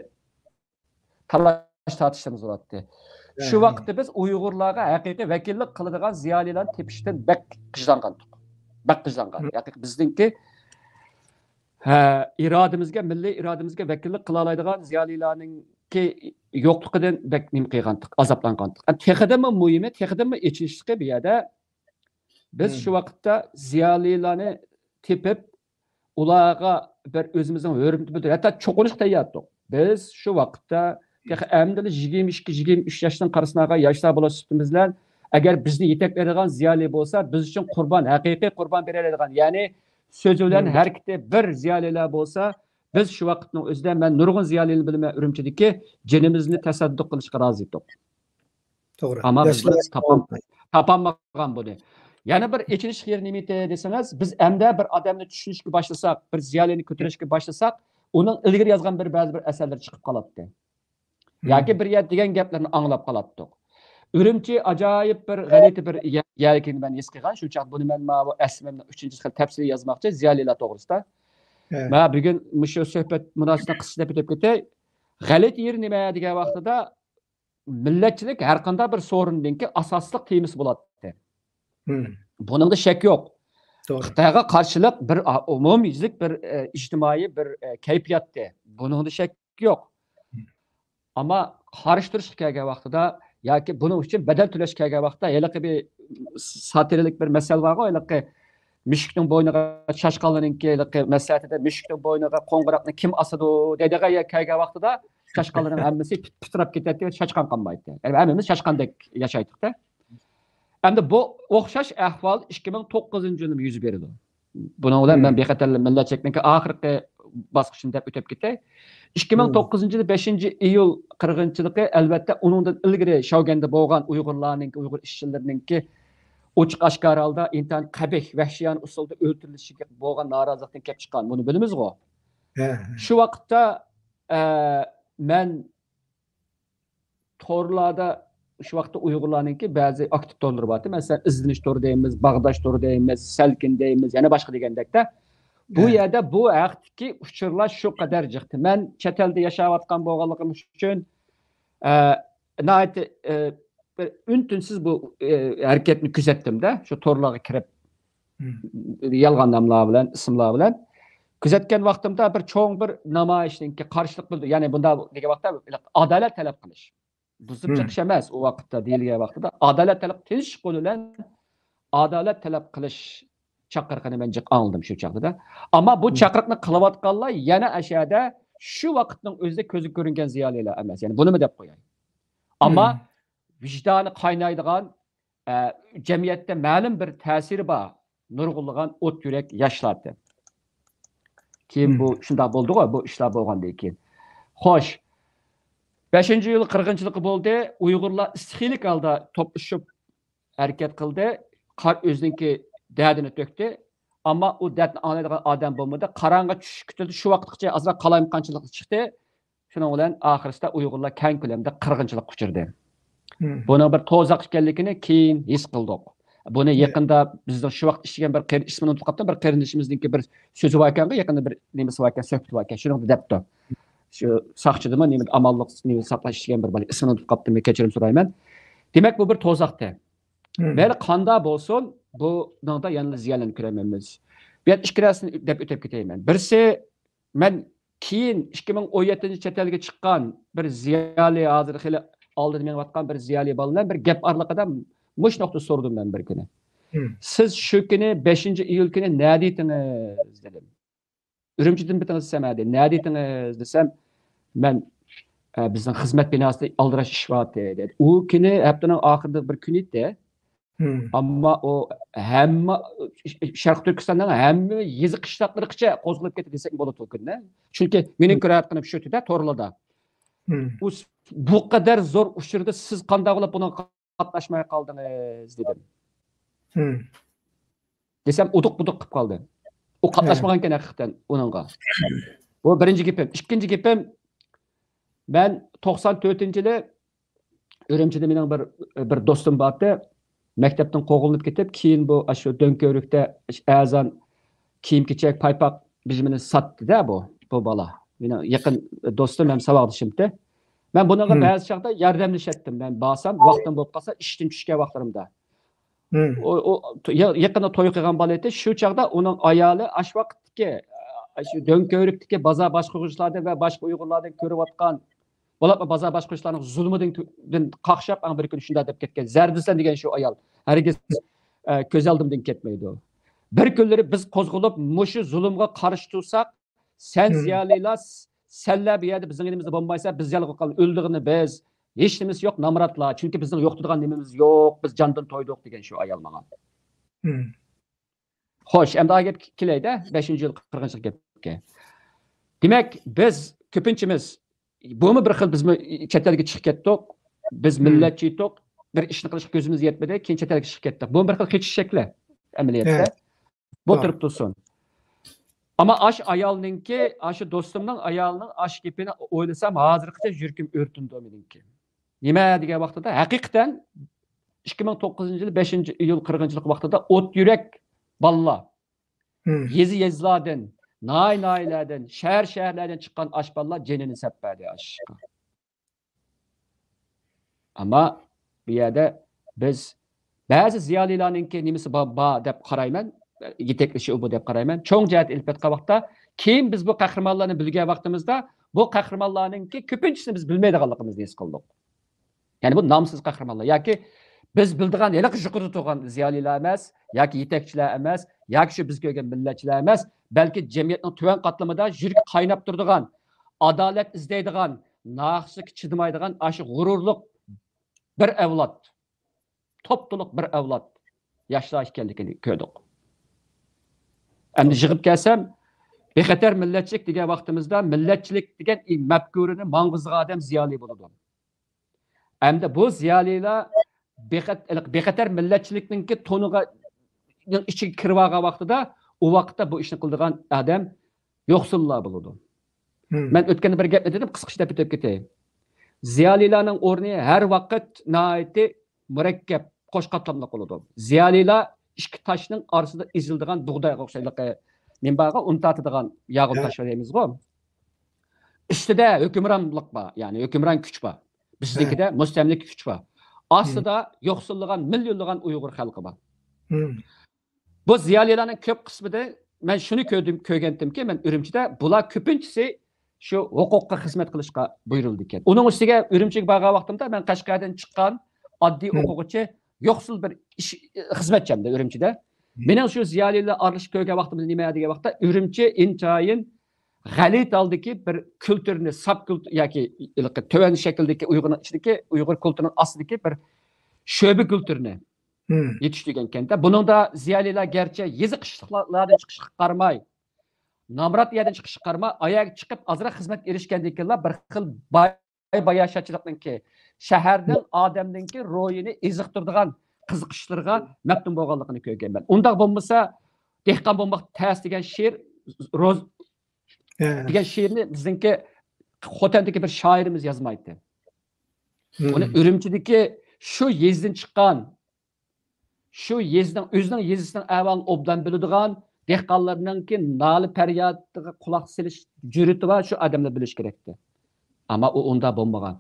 تالاش تارتىشلىرىمىز بولاتتى. شۇ ۋاقىتتا بىز ئۇيغۇرلارغا ھەقىقىي ۋەكىللىك قىلىدىغان زىيالىيلارنى تېپىشتىن بەك قىينالغانتۇق. بەك قىينالغان. ھەقىقىي بىزنىڭكى، ھە، ئىرادىمىزگە، مىللىي ئىرادىمىزگە ۋەكىللىك قىلالايدىغان زىيالىيلارنىڭكى يوقلۇقىدىن بەك نېمە قىلغانتۇق، ئازابلانغانتۇق. تېخىدىنمۇ مۇھىمى، تېخىدىنمۇ ئېچىنىشلىقى بۇ يەردە بىز شۇ ۋاقىتتا زىيالىيلارنى تېپىپ، ئۇلارغا بىر ئۆزىمىزنىڭ ھۆرمىتى بىلدۈرۈپ، ھەتتا چوقۇنۇشقا تەييار ئىدۇق. بىز شۇ ۋاقىتتا تېخى ئەمدىلا يىگىرمە ئىككى، يىگىرمە ئۈچ ياشتىن قارىسىناغان ياشلار بولۇش سۈپىتىمىز بىلەن، ئەگەر بىزنى يېتەكلەيدىغان زىيالىي بولسا، بىز ئۈچۈن قۇربان، ھەقىقىي قۇربان بېرەلەيدىغان، يەنى سۆزى بىلەن ھەرىكىتى بىر زىيالىيلار بولسا، بىز شۇ ۋاقىتنىڭ ئۆزىدە، مەن نۇرغۇن زىيالىينى بىلىمەن ئۈرۈمچىدىكى، جېنىمىزنى تەسەددۇق قىلىشقا رازى ئىدۇق. ئەمما بىز بىر تاپام-، تاپالمىغان بۇنى. يەنە بىر ئېچىنىشلىق يېرى نېمىتى دېسىڭىز، بىز ئەمدى بىر ئادەمنى چۈشىنىشكە باشلىساق، بىر زىيالىينى كۆتۈرۈشكە باشلىساق، ئۇنىڭ ئىلگىرى يازغان بىر، بەزى بىر ئەسەرلىرى چىقىپ قالاتتى. ياكى بىر يەر دېگەن گەپلىرىنى ئاڭلاپ قالاتتۇق. ئۈرۈمچى ئاجايىپ بىر غەلىتە بىر يە-، يەرلىكىنى مەن ھېس قىلغان. شۇنچە بۇنى مەن ماۋۇ ئەسلىمەمنىڭ ئۈچىنچى خىل تەپسىلىي يازماقچى زىيالىيلار توغرىسىدا. مانا بۈگۈن مۇشۇ سۆھبەت مۇناسىۋىتىدە قىسقىچە دەپ ئۆتۈپ كېتەي. غەلىتە يېرى نېمە دېگەن ۋاقتىدا، مىللەتچىلىك ھەر قانداق بىر سورۇندىكى ئاساسلىق تېمىسى بولاتتى. بۇنىڭدا شەك يوق. خىتايغا قارشىلىق بىر، ئا، ئومۇميۈزلۈك بىر، ئە، ئىجتىمائىي بىر، ئە، كەيپىياتتى. بۇنىڭدا شەك يوق. ئەمما قارشى تۇرۇشقا كەلگەن ۋاقتىدا ياكى بۇنىڭ ئۈچۈن بەدەل تۆلەشكە كەلگەن ۋاقتىدا، ھېلىقى بىر ساتىرىلىك بىر مەسەل بارغۇ، ھېلىقى مۈشۈكنىڭ بوينىغا چاشقانلارنىڭكى، ھېلىقى مەسلىھەتىدە مۈشۈكنىڭ بوينىغا قوڭغۇراقنى كىم ئاسىدۇ دەيدىغان يەرگە كەلگەن ۋاقتىدا، چاشقانلارنىڭ ھەممىسى پىت-، پىتىراپ كېتەتتى ۋە چاشقان قالمايتتى. يەنى ھەممىمىز چاشقاندەك ياشايتتۇق-دە. ئەمدى بۇ ئوخشاش ئەھۋال ئىككى مىڭ توققۇزىنچى يىلىمۇ يۈز بېرىدۇ. بۇنىڭ بىلەن مەن بىخەتەرلىك مىللەتچىلىكنىڭكى ئاخىرقى باسقۇچىنى دەپ ئۆتۈپ كېتەي. ئىككى مىڭ توققۇزىنچى يىلى بەشىنچى ئىيۇل قىرغىنچىلىقى، ئەلۋەتتە، ئۇنىڭدىن ئىلگىرى شاۋگەندە بولغان ئۇيغۇرلارنىڭكى، ئۇيغۇر ئىشچىلىرىنىڭكى ئوچۇق ئاشكارا ھالدا ئىنتايىن قەبىھ، ۋەھشىيانە ئۇسۇلدا ئۆلتۈرۈلۈشىگە بولغان نارازىلىقتىن كېلىپ چىققان، بۇنى بىلىمىزغۇ. شۇ ۋاقىتتا، ئە، مەن تورلاردا شۇ ۋاقىتتا ئۇيغۇرلارنىڭكى بەزى ئاكتىپ تورلىرى بارتى. مەسىلەن، ئىزدىنىش تورى دەيمىز، باغداش تورى دەيمىز، سەلكىن دەيمىز، يەنە باشقا دېگەندەكتە. بۇ يەردە بۇ ھەقتىكى ئۇچۇرلار شۇ قەدەر جىقتى. مەن چەت ئەلدە ياشاۋاتقان بولغانلىقىم ئۈچۈن، ئە، ناھايىتى، ئە، بىر ئۈن-تىنسىز بۇ، ئە، ھەرىكەتنى كۆزەتتىم-دە، شۇ تورلارغا كىرىپ، يالغان ناملار بىلەن، ئىسىملار بىلەن. كۆزەتكەن ۋاقتىمدا بىر چوڭ بىر نامايىشنىڭكى قارشىلىق بىلدۈرۈپ، يەنى بۇنداق دېگەن ۋاقىتتا ئادالەت تەلەپ قىلىش. بۇزۇپ چىقىش ئەمەس، ئۇ ۋاقىتتا دېيىلگەن ۋاقتىدا ئادالەت تەلەپ، تىنچ قول بىلەن ئادالەت تەلەپ قىلىش چاقىرىقىنى مەن جىق ئاڭلىدىم شۇ چاغدا. ئەمما بۇ چاقىرىقنى قىلىۋاتقانلار يەنە ئەشەدە شۇ ۋاقىتنىڭ ئۆزىدە كۆزگە كۆرۈنگەن زىيالىيلار ئەمەس. يەنى بۇنىمۇ دەپ قوياي. ئەمما ۋىجدانى قاينايدىغان، ئە، جەمئىيەتتە مەلۇم بىر تەسىرى بار نۇرغۇنلىغان ئوت يۈرەك ياشلاردى. كېيىن بۇ شۇنداق بولدىغۇ، بۇ ئىشلار بولغاندىن كېيىن. خوش، بەشىنچى ئىيۇل قىرغىنچىلىقى بولدى. ئۇيغۇرلار ئىستىخىيلىك ھالدا توپلىشىپ ھەرىكەت قىلدى. قار ئۆزىنىڭكى دەردىنى تۆكتى. ئەمما ئۇ دەردنى ئاڭلايدىغان ئادەم بولمىدى. قاراڭغۇ چۈشۈشكە كۈتۈلدى. شۇ ۋاقىتقىچە ئازراق قالايمىقانچىلىق چىقتى. شۇنىڭ بىلەن ئاخىرسىدا ئۇيغۇرلار كەڭ كۆلەمدە قىرغىنچىلىققا ئۇچرىدى. بۇنىڭ بىر تۇزاق ئىكەنلىكىنى كېيىن ھېس قىلدۇق. بۇنى يېقىندا بىزنىڭ شۇ ۋاقىت ئىشلىگەن بىر قېرى-، ئىسمىنى ئۇنتۇپ قاپتىمەن، بىر قېرىندىشىمىزنىڭكى بىر سۆزى باركەنغۇ، يېقىندا بىر نېمىسى باركەن، سۆھبىتى باركەن، شۇنىڭدا دەپتۇ. شۇ ساقچىدىمۇ، نېمىدە ئامانلىق، نېمە ساقلاش ئىشلىگەن بىر بالا، ئىسمىنى ئۇنتۇپ قاپتىمەن، كەچۈرۈم سورايمەن. دېمەك، بۇ بىر تۇزاقتى. مەيلى قانداق بولسۇن، بۇنىڭدا يەنىلا زىيانلىرىنى كۆرەلمەيمىز. بۇ يەردە ئىككى نەرسىنى دەپ ئۆتۈپ كېتەيمەن. بىرسى، مەن كېيىن ئىككى مىڭ ئون يەتتىنچى چەت ئەلگە چىققان بىر زىيالىي، ھازىر خېلى ئالدىدا مېڭىۋاتقان بىر زىيالىي بالا بىلەن بىر گەپ ئارىلىقىدا مۇشۇ نۇقتىنى سورىدىم مەن بىر كۈنى. سىز شۇ كۈنى، بەشىنچى ئىيۇل كۈنى نەدە ئىدىڭىز؟ دېدىم. ئۈرۈمچىدىمۇ ئىدىڭىز دېسەم، ھە دېدى. نەدە ئىدىڭىز دېسەم، مەن، ئە، بىزنىڭ خىزمەت بىناسىدا ئالدىراش ئىش بارتى، دېدى. ئۇ كۈنى ھەپتىنىڭ ئاخىرىدا بىر كۈن ئىدى. ئەمما ئۇ ھەممە، شەرقىي تۈركىستاننىڭ ھەممە يېزا قىشلاقلىرىغىچە قوزغىلىپ كەتتى دېسەك بولىدۇ ئۇ كۈندە. چۈنكى مېنىڭ كۆرۈۋاتقىنىم شۇ تۈردە تورلاردا. ئۇ س-، بۇ قەدەر زور ئۇچرىدى، سىز قانداق بولۇپ بۇنىڭغا قاتناشماي قالدىڭىز؟ دېدىم. دېسەم، ئۇدۇق-بۇدۇق قىلىپ قالدى. ئۇ قاتناشمىغان ئىكەن ھەقىقەتەن ئۇنىڭغا. بۇ بىرىنچى گېپىم. ئىككىنچى گېپىم، مەن توقسان تۆتىنچى يىلى ئۈرۈمچىدە مېنىڭ بىر، بىر دوستۇم بارتى. مەكتەپتىن قوغلىنىپ كېتىپ، كېيىن بۇ ئاشۇ دۆڭكۆۋرۈكتە ئەرزان كىيىم-كېچەك، پايپاق بىجىمىنى ساتتى-دە بۇ، بۇ بالا. مېنىڭ يېقىن دوستۇم ھەم ساۋاقدىشىمتى. مەن بۇنىڭغا بەزى چاغدا ياردەملىشەتتىم. مەن بارسام، ۋاقتىم بولۇپ قالسا، ئىشتىن چۈشكەن ۋاقىتلىرىمدا. ئۇ، ئۇ، يېقىندا توي قىلغان بالا ئىدى. شۇ چاغدا ئۇنىڭ ئايالى ئاشۇ ۋاقىتتىكى، ئاشۇ دۆڭكۆۋرۈكتىكى بازار باشقۇرغۇچىلاردىن ۋە باشقا ئۇيغۇرلاردىن كۆرۈۋاتقان، بولۇپمۇ بازار باشقۇرغۇچىلارنىڭ زۇلمىدىن، دىن قاقشاپ، ئەڭ بىر كۈنى شۇنداق دەپ كەتكەن. زەردىسەن دېگەن شۇ ئايال ھەرگىز، ئە، كۆز ئالدىمدىن كەتمەيدۇ. بىر كۈنلىرى بىز قوزغىلىپ، مۇشۇ زۇلۇمغا قارشى تۇرساق، سەن زىيالىيلار، سەنلەر بۇ يەردە بىزنىڭ يېنىمىزدا بولمايسەن، بىز يالغۇز قالىمىز، ئۆلىدىغىنى بىز. ھېچ نېمىسى يوق، نامراتلار. چۈنكى بىزنىڭ يوقىتىدىغان نېمىمىز يوق، بىز جاندىن تويدۇق دېگەن شۇ ئايال ماڭا. خوش، ئەمدى ئايگەپكە كېلەيدە، بەشىنچى يىل قىرغىنچىلىق گەپكە. دېمەك، بىز كۆپىنچىمىز، بۇمۇ بىر خىل، بىزمۇ چەت ئەلگە چىقىپ كەتتۇق، بىز مىللەتچى ئىدۇق، بىر ئىشنى قىلىشقا كۆزىمىز يەتمىدى، كېيىن چەت ئەلگە چىقىپ كەتتۇق. بۇمۇ بىر خىل قېچىش شەكلى ئەمەلىيەتتە. بۇ تۇرۇپ تۇرسۇن. ئەمما ئاشۇ ئايالنىڭكى، ئاشۇ دوستۇمنىڭ ئايالىنىڭ ئاشۇ گېپىنى ئويلىسام، ھازىرغىچە يۈرىكىم ئۆرتىنىدۇ مېنىڭكى. نېمە دېگەن ۋاقتىدا، ھەقىقەتەن ئىككى مىڭ توققۇزىنچى يىل بەشىنچى ئىيۇل قىرغىنچىلىقى ۋاقتىدا ئوت يۈرەك بالىلار، يېزا-يېزىلاردىن، ناھىيە-ناھىيەلەردىن، شەھەر-شەھەرلەردىن چىققان ئاش بالىلار جېنىنى سەپ بەردى ئاشۇ ئىشقا. ئەمما بۇ يەردە بىز بەزى زىيالىيلارنىڭكى نېمىسى بار، بار دەپ قارايمەن، يېتەكلىشى ئۇ بۇ دەپ قارايمەن. چوڭ جەھەتتە ئېلىپ ئېيتقان ۋاقىتتا، كېيىن بىز بۇ قەھرىمانلارنى بىلگەن ۋاقتىمىزدا، بۇ قەھرىمانلارنىڭكى كۆپىنچىسىنى بىز بىلمەيدىغانلىقىمىزنى ھېس قىلدۇق. يەنى بۇ نامسىز قەھرىمانلار ياكى بىز بىلىدىغان ھېلىقى يۇقىرىدا تۇرغان زىيالىيلار ئەمەس، ياكى يېتەكچىلەر ئەمەس، ياكى شۇ بىز كۆرگەن مىللەتچىلەر ئەمەس، بەلكى جەمئىيەتنىڭ تۆۋەن قاتلىمىدا يۈرىكى قايناپ تۇرىدىغان، ئادالەت ئىزدەيدىغان، ناھەقچىلىككە چىدىمايدىغان ئاشۇ غۇرۇرلۇق بىر ئەۋلاد، توپتولۇق بىر ئەۋلاد ياشلار ئىكەنلىكىنى كۆردۇق. ئەمدى يىغىپ كەلسەم، بىخەتەر مىللەتچىلىك دېگەن ۋاقتىمىزدا، مىللەتچىلىك دېگەن مەپكۇرىنى ماڭغۇزىدىغان ئادەم زىيالىي بولىدۇ. ئەمدى بۇ زىيالىيلار بىخەت-، بىخەتەر مىللەتچىلىكنىڭكى تونىغا، ئىچىگە كىرىۋالغان ۋاقتىدا، ئۇ ۋاقىتتا بۇ ئىشنى قىلىدىغان ئادەم يوقسۇللار بولىدۇ. مەن ئۆتكەندە بىر گەپنى دېدىم، قىسقىچە دەپ ئۆتۈپ كېتەي. زىيالىيلارنىڭ ئورنى ھەر ۋاقىت ناھايىتى مۇرەككەپ، قوش قاتلاملىق بولىدۇ. زىيالىيلار ئىككى تاشنىڭ ئارىسىدا ئېزىلىدىغان بۇغدايغا ئوخشايدۇ. نېمە بارغۇ، ئۇن تارتىدىغان ياغۇل تاش دەيمىزغۇ. ئۈستىدە ھۆكۈمرانلىق بار، يەنى ھۆكۈمران كۈچ بار. بىزنىڭكىدە مۇستەملىكە كۈچ بار. ئاستىدا يوقسۇللىغان، مىليونلىغان ئۇيغۇر خەلقى بار. بۇ زىيالىيلارنىڭ كۆپ قىسمىدا مەن شۇنى كۆردۈم، كۆرگەنتىمكى، مەن ئۈرۈمچىدە بۇلار كۆپىنچىسى شۇ ھوقۇققا خىزمەت قىلىشقا بۇيرۇلىدىكەن. ئۇنىڭ ئۈستىگە ئۈرۈمچىگە بارغان ۋاقتىمدا مەن قەشقەردىن چىققان ئاددىي ئوقۇغۇچى، يوقسۇل بىر ئىش، خىزمەتچى ئەمدى ئۈرۈمچىدە. مېنىڭ شۇ زىيالىيلار ئارىلىشىپ كۆرگەن ۋاقتىمدا نېمە دېگەن ۋاقىتتا، ئۈرۈمچى ئىنتايىن غەلىتە ھالدىكى بىر كۈلتۈرنى، ساب كۈلتۈر ياكى ھېلىقى تۆۋەن شەكىلدىكى ئۇيغۇرنىڭ ئىچىدىكى، ئۇيغۇر كۈلتۈرىنىڭ ئاستىدىكى بىر شۆبە كۈلتۈرنى يېتىشتۈرگەنكەن-دە. بۇنىڭدا زىيالىيلار گەرچە يېزا قىشلىقلاردىن چىقىشىغا قارىماي، نامرات يەردىن چىقىشىغا قارىماي، ئاياغ چىقىپ ئازراق خىزمەتكە ئېرىشكەندىن كېيىنلا بىر خىل باي باياشاتچىلىقنىڭكى، شەھەرنىڭ ئادەمنىڭكى روھىنى ئېزىقتۇرىدىغان قىزىقىشلىرىغا مەپتۇن بولغانلىقىنى كۆرگەنمەن. ئۇنداق بولمىسا، دېھقان بولماق تەس دېگەن شېئىر، روز دېگەن شېئىرنى بىزنىڭكى خوتەندىكى بىر شائىرىمىز يازمايتتى. ئۇنى ئۈرۈمچىدىكى شۇ يېزىدىن چىققان، شۇ يېزىنىڭ، ئۆزىنىڭ يېزىسىنىڭ ئەھۋالىنى ئوبدان بىلىدىغان، دېھقانلارنىڭكى نالە پەريادىغا قۇلاق سېلىش جۈرئىتى بار شۇ ئادەملەر بىلىشى كېرەكتى. ئەمما ئۇ ئۇنداق بولمىغان.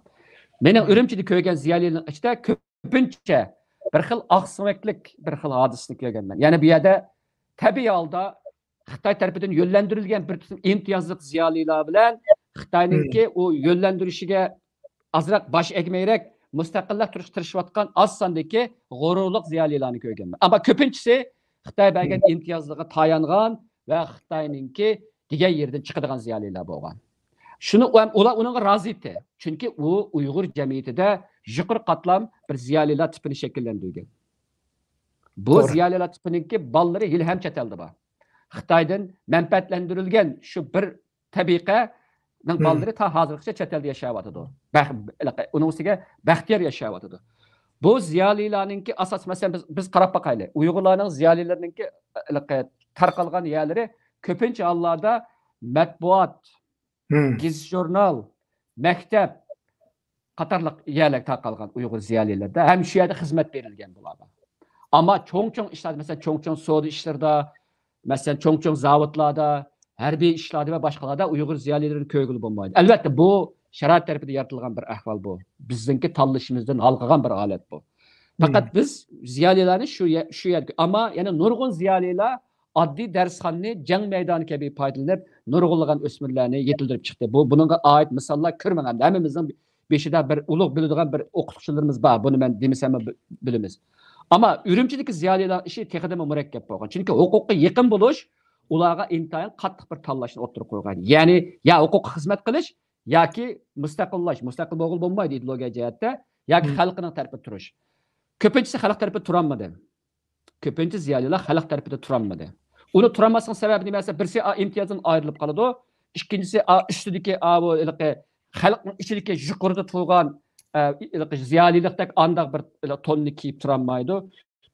مېنىڭ ئۈرۈمچىدە كۆرگەن زىيالىيلارنىڭ ئىچىدە كۆپىنچە بىر خىل ئاقسۆڭەكلىك، بىر خىل ھادىسىنى كۆرگەنمەن. يەنى بۇ يەردە تەبىئىي ھالدا خىتاي تەرىپىدىن يۆنلەندۈرۈلگەن بىر تۈركۈم ئىمتىيازلىق زىيالىيلار بىلەن خىتاينىڭكى ئۇ يۆنلەندۈرۈشىگە ئازراق باش ئەگمەيرەك، مۇستەقىللەپ تۇرۇشقا تىرىشىۋاتقان ئاز ساندىكى غۇرۇرلۇق زىيالىيلارنى كۆرگەنمەن. ئەمما كۆپىنچىسى خىتاي بەرگەن ئىمتىيازلىرىغا تايانغان ۋە خىتاينىڭكى دېگەن يېرىدىن چىقىدىغان زىيالىيلار بولغان. شۇنى ئۇلار ئۇنىڭغا رازى ئىدى. چۈنكى ئۇ ئۇيغۇر جەمئىيىتىدە يۇقىرى قاتلام بىر زىيالىيلار تىپىنى شەكىللەندۈرگەن. بۇ زىيالىيلار تىپىنىڭكى بالىلىرى ھېلىھەم چەت ئەلدە بار. خىتايدىن مەنپەئەتلەندۈرۈلگەن شۇ بىر تەبىقەنىڭ بالىلىرى تا ھازىرغىچە چەت ئەلدە ياشاۋاتىدۇ. ئۇنىڭ ئۈستىگە بەختىيار ياشاۋاتىدۇ. بۇ زىيالىيلارنىڭكى ئاساس، مەسىلەن، بىز، بىز قاراپ باقايلى. ئۇيغۇرلارنىڭ زىيالىيلىرىنىڭكى تارقالغان يەرلىرى كۆپىنچە ھاللاردا مەتبۇئات، گېزىت-ژۇرنال، مەكتەپ قاتارلىق يەرلەرگە تارقالغان ئۇيغۇر زىيالىيلىرىدا ھەم شۇ يەردە خىزمەت بېرىلگەن بۇلارغا. ئەمما چوڭ-چوڭ ئىشلاردا، مەسىلەن، چوڭ-چوڭ سودا ئىشلىرىدا، مەسىلەن، چوڭ-چوڭ زاۋۇتلاردا، ھەربىي ئىشلاردا ۋە باشقىلاردا ئۇيغۇر زىيالىيلىرىنى كۆرگىلى بولمايدۇ. ئەلۋەتتە، بۇ شارائىت تەرىپىدە يارىتىلغان بىر ئەھۋال بۇ. بىزنىڭكى تاللىشىمىزدىن ھالقىغان بىر ھالەت بۇ. پەقەت بىز زىيالىيلارنى شۇ يە-، شۇ يەرگە، ئەمما يەنە نۇرغۇن زىيالىيلار ئاددىي دەرسخانىنى جەڭ مەيدانى كەبى پايدىلىنىپ، نۇرغۇنلىغان ئۆسمۈرلەرنى يېتىلدۈرۈپ چىقتى. بۇ، بۇنىڭغا ئائىت مىساللار كۆرمىڭ ئەمدى. ھەممىمىزنىڭ بېشىدا بىر ئۇلۇغ بىلىدىغان بىر ئوقۇتقۇچىلىرىمىز بار. بۇنى مەن دېمىسەممۇ بىلىمىز. ئەمما ئۈرۈمچىدىكى زىيالىيلار ئىشى تېخىدىنمۇ مۇرەككەپ بولغان. چۈنكى ھوقۇققا يېقىن بولۇش ئۇلارغا ئىنتايىن قاتتىق بىر تاللاشنى ئوتتۇرىغا قويغان. يەنى يا ھوقۇققا خىزمەت قىلىش، ياكى مۇستەقىللەش، مۇستەقىل بولغىلى بولمايدۇ ئىدېئولوگىيە جەھەتتە، ياكى خەلقىنىڭ تەرىپىدە تۇرۇش. كۆپىنچىسى خەلق تەرىپىدە تۇرالمىدى. كۆپىنچە زىيالىيلار خەلق تەرىپىدە تۇرالمىدى. ئۇنى تۇرالماسلىقنىڭ سەۋەبى نېمە دېسە، بىرسى ئا، ئىمتىيازدىن ئايرىلىپ قالىدۇ، ئىككىنچىسى ئا، ئۈستىدىكى ئا، بۇ ھېلىقى خەلقنىڭ ئىچىدىكى يۇقىرىدا تۇرغان، ئە، ھېلىقى زىيالىيلىقتەك ئانداق بىر، ھېلىقى توننى كىيىپ تۇرالمايدۇ.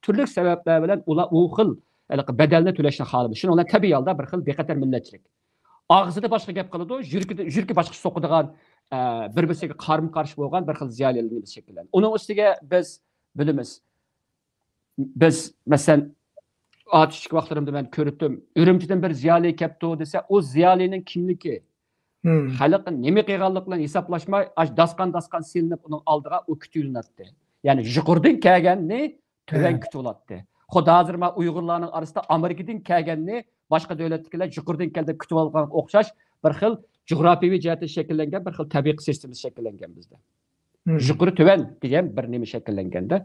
تۈرلۈك سەۋەبلەر بىلەن ئۇلار ئۇ خىل ھېلىقى بەدەلنى تۆلەشنى خالىمىدى. شۇنىڭ بىلەن تەبىئىي ھالدا بىر خىل بىخەتەر مىللەتچىلىك. ئاغزىدا باشقا گەپ قىلىدۇ، يۈرىكىدە، يۈرىكى باشقا سوقىدىغان، ئە، بىر-بىرسىگە قارىمۇ-قارشى بولغان بىر خىل زىيالىيلىرىمىز شەكىللەندى. ئۇنىڭ ئۈستىگە بىز بىلىمىز، بىز، مەسىلەن، ئاتۇشتىكى ۋاقىتلىرىمدا مەن كۆرۈتتۈم. ئۈرۈمچىدىن بىر زىيالىي كەپتۇ دېسە، ئۇ زىيالىينىڭ كىملىكى، خەلققە نېمە قىلغانلىقى بىلەن ھېسابلاشماي، ئاشۇ داسقان-داسقان سېلىنىپ، ئۇنىڭ ئالدىغا ئۇ كۈتۈۋېلىنەتتى. يەنى يۇقىرىدىن كەلگەننى تۆۋەن كۈتۈۋالاتتى. خۇددى ھازىر ما ئۇيغۇرلارنىڭ ئارىسىدا ئامېرىكىدىن كەلگەننى باشقا دۆلەتتىكىلەر يۇقىرىدىن كەلدى كۈتۈۋالغانغا ئوخشاش بىر خىل جۇغراپىيەۋى جەھەتتىن شەكىللەنگەن بىر خىل تەبىقە سىستېمىسى شەكىللەنگەن بىزدە. يۇقىرى تۆۋەن دېگەن بىر نېمە شەكىللەنگەندە.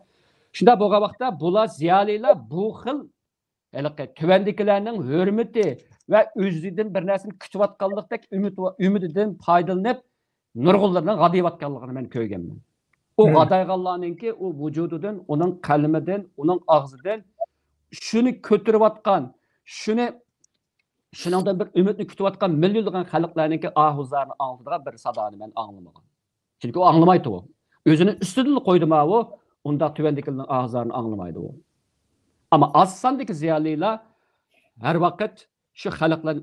شۇنداق بولغان ۋاقىتتا بۇلار زىيالىيلار بۇ خىل ھېلىقى تۆۋەندىكىلەرنىڭ ھۆرمىتى ۋە ئۆزىدىن بىر نەرسىنى كۈتۈۋاتقانلىقتەك ئۈمىد، ئۈمىدىدىن پايدىلىنىپ، نۇرغۇنلىرىنىڭ غادىيىۋاتقانلىقىنى مەن كۆرگەنمەن. ئۇ غادايغانلارنىڭكى ئۇ ۋۇجۇدىدىن، ئۇنىڭ قەلىمىدىن، ئۇنىڭ ئاغزىدىن شۇنى كۆتۈرۈۋاتقان، شۇنى، شۇنىڭدىن بىر ئۈمىدنى كۈتۈۋاتقان مىليونلىغان خەلقلەرنىڭكى ئاھۇزارىنى ئاڭلىتىدىغان بىر سادانى مەن ئاڭلىمىغان. چۈنكى ئۇ ئاڭلىمايتتى ئۇ. ئۆزىنىڭ ئۈستىدىنلا قويدى ماۋۇ، ئۇنداق تۆۋەندىكىلەرنىڭ ئاھۇزارىنى ئاڭلىمايدۇ ئۇ. ئەمما ئاز ساندىكى زىيالىيلار ھەر ۋاقىت شۇ خەلقلەر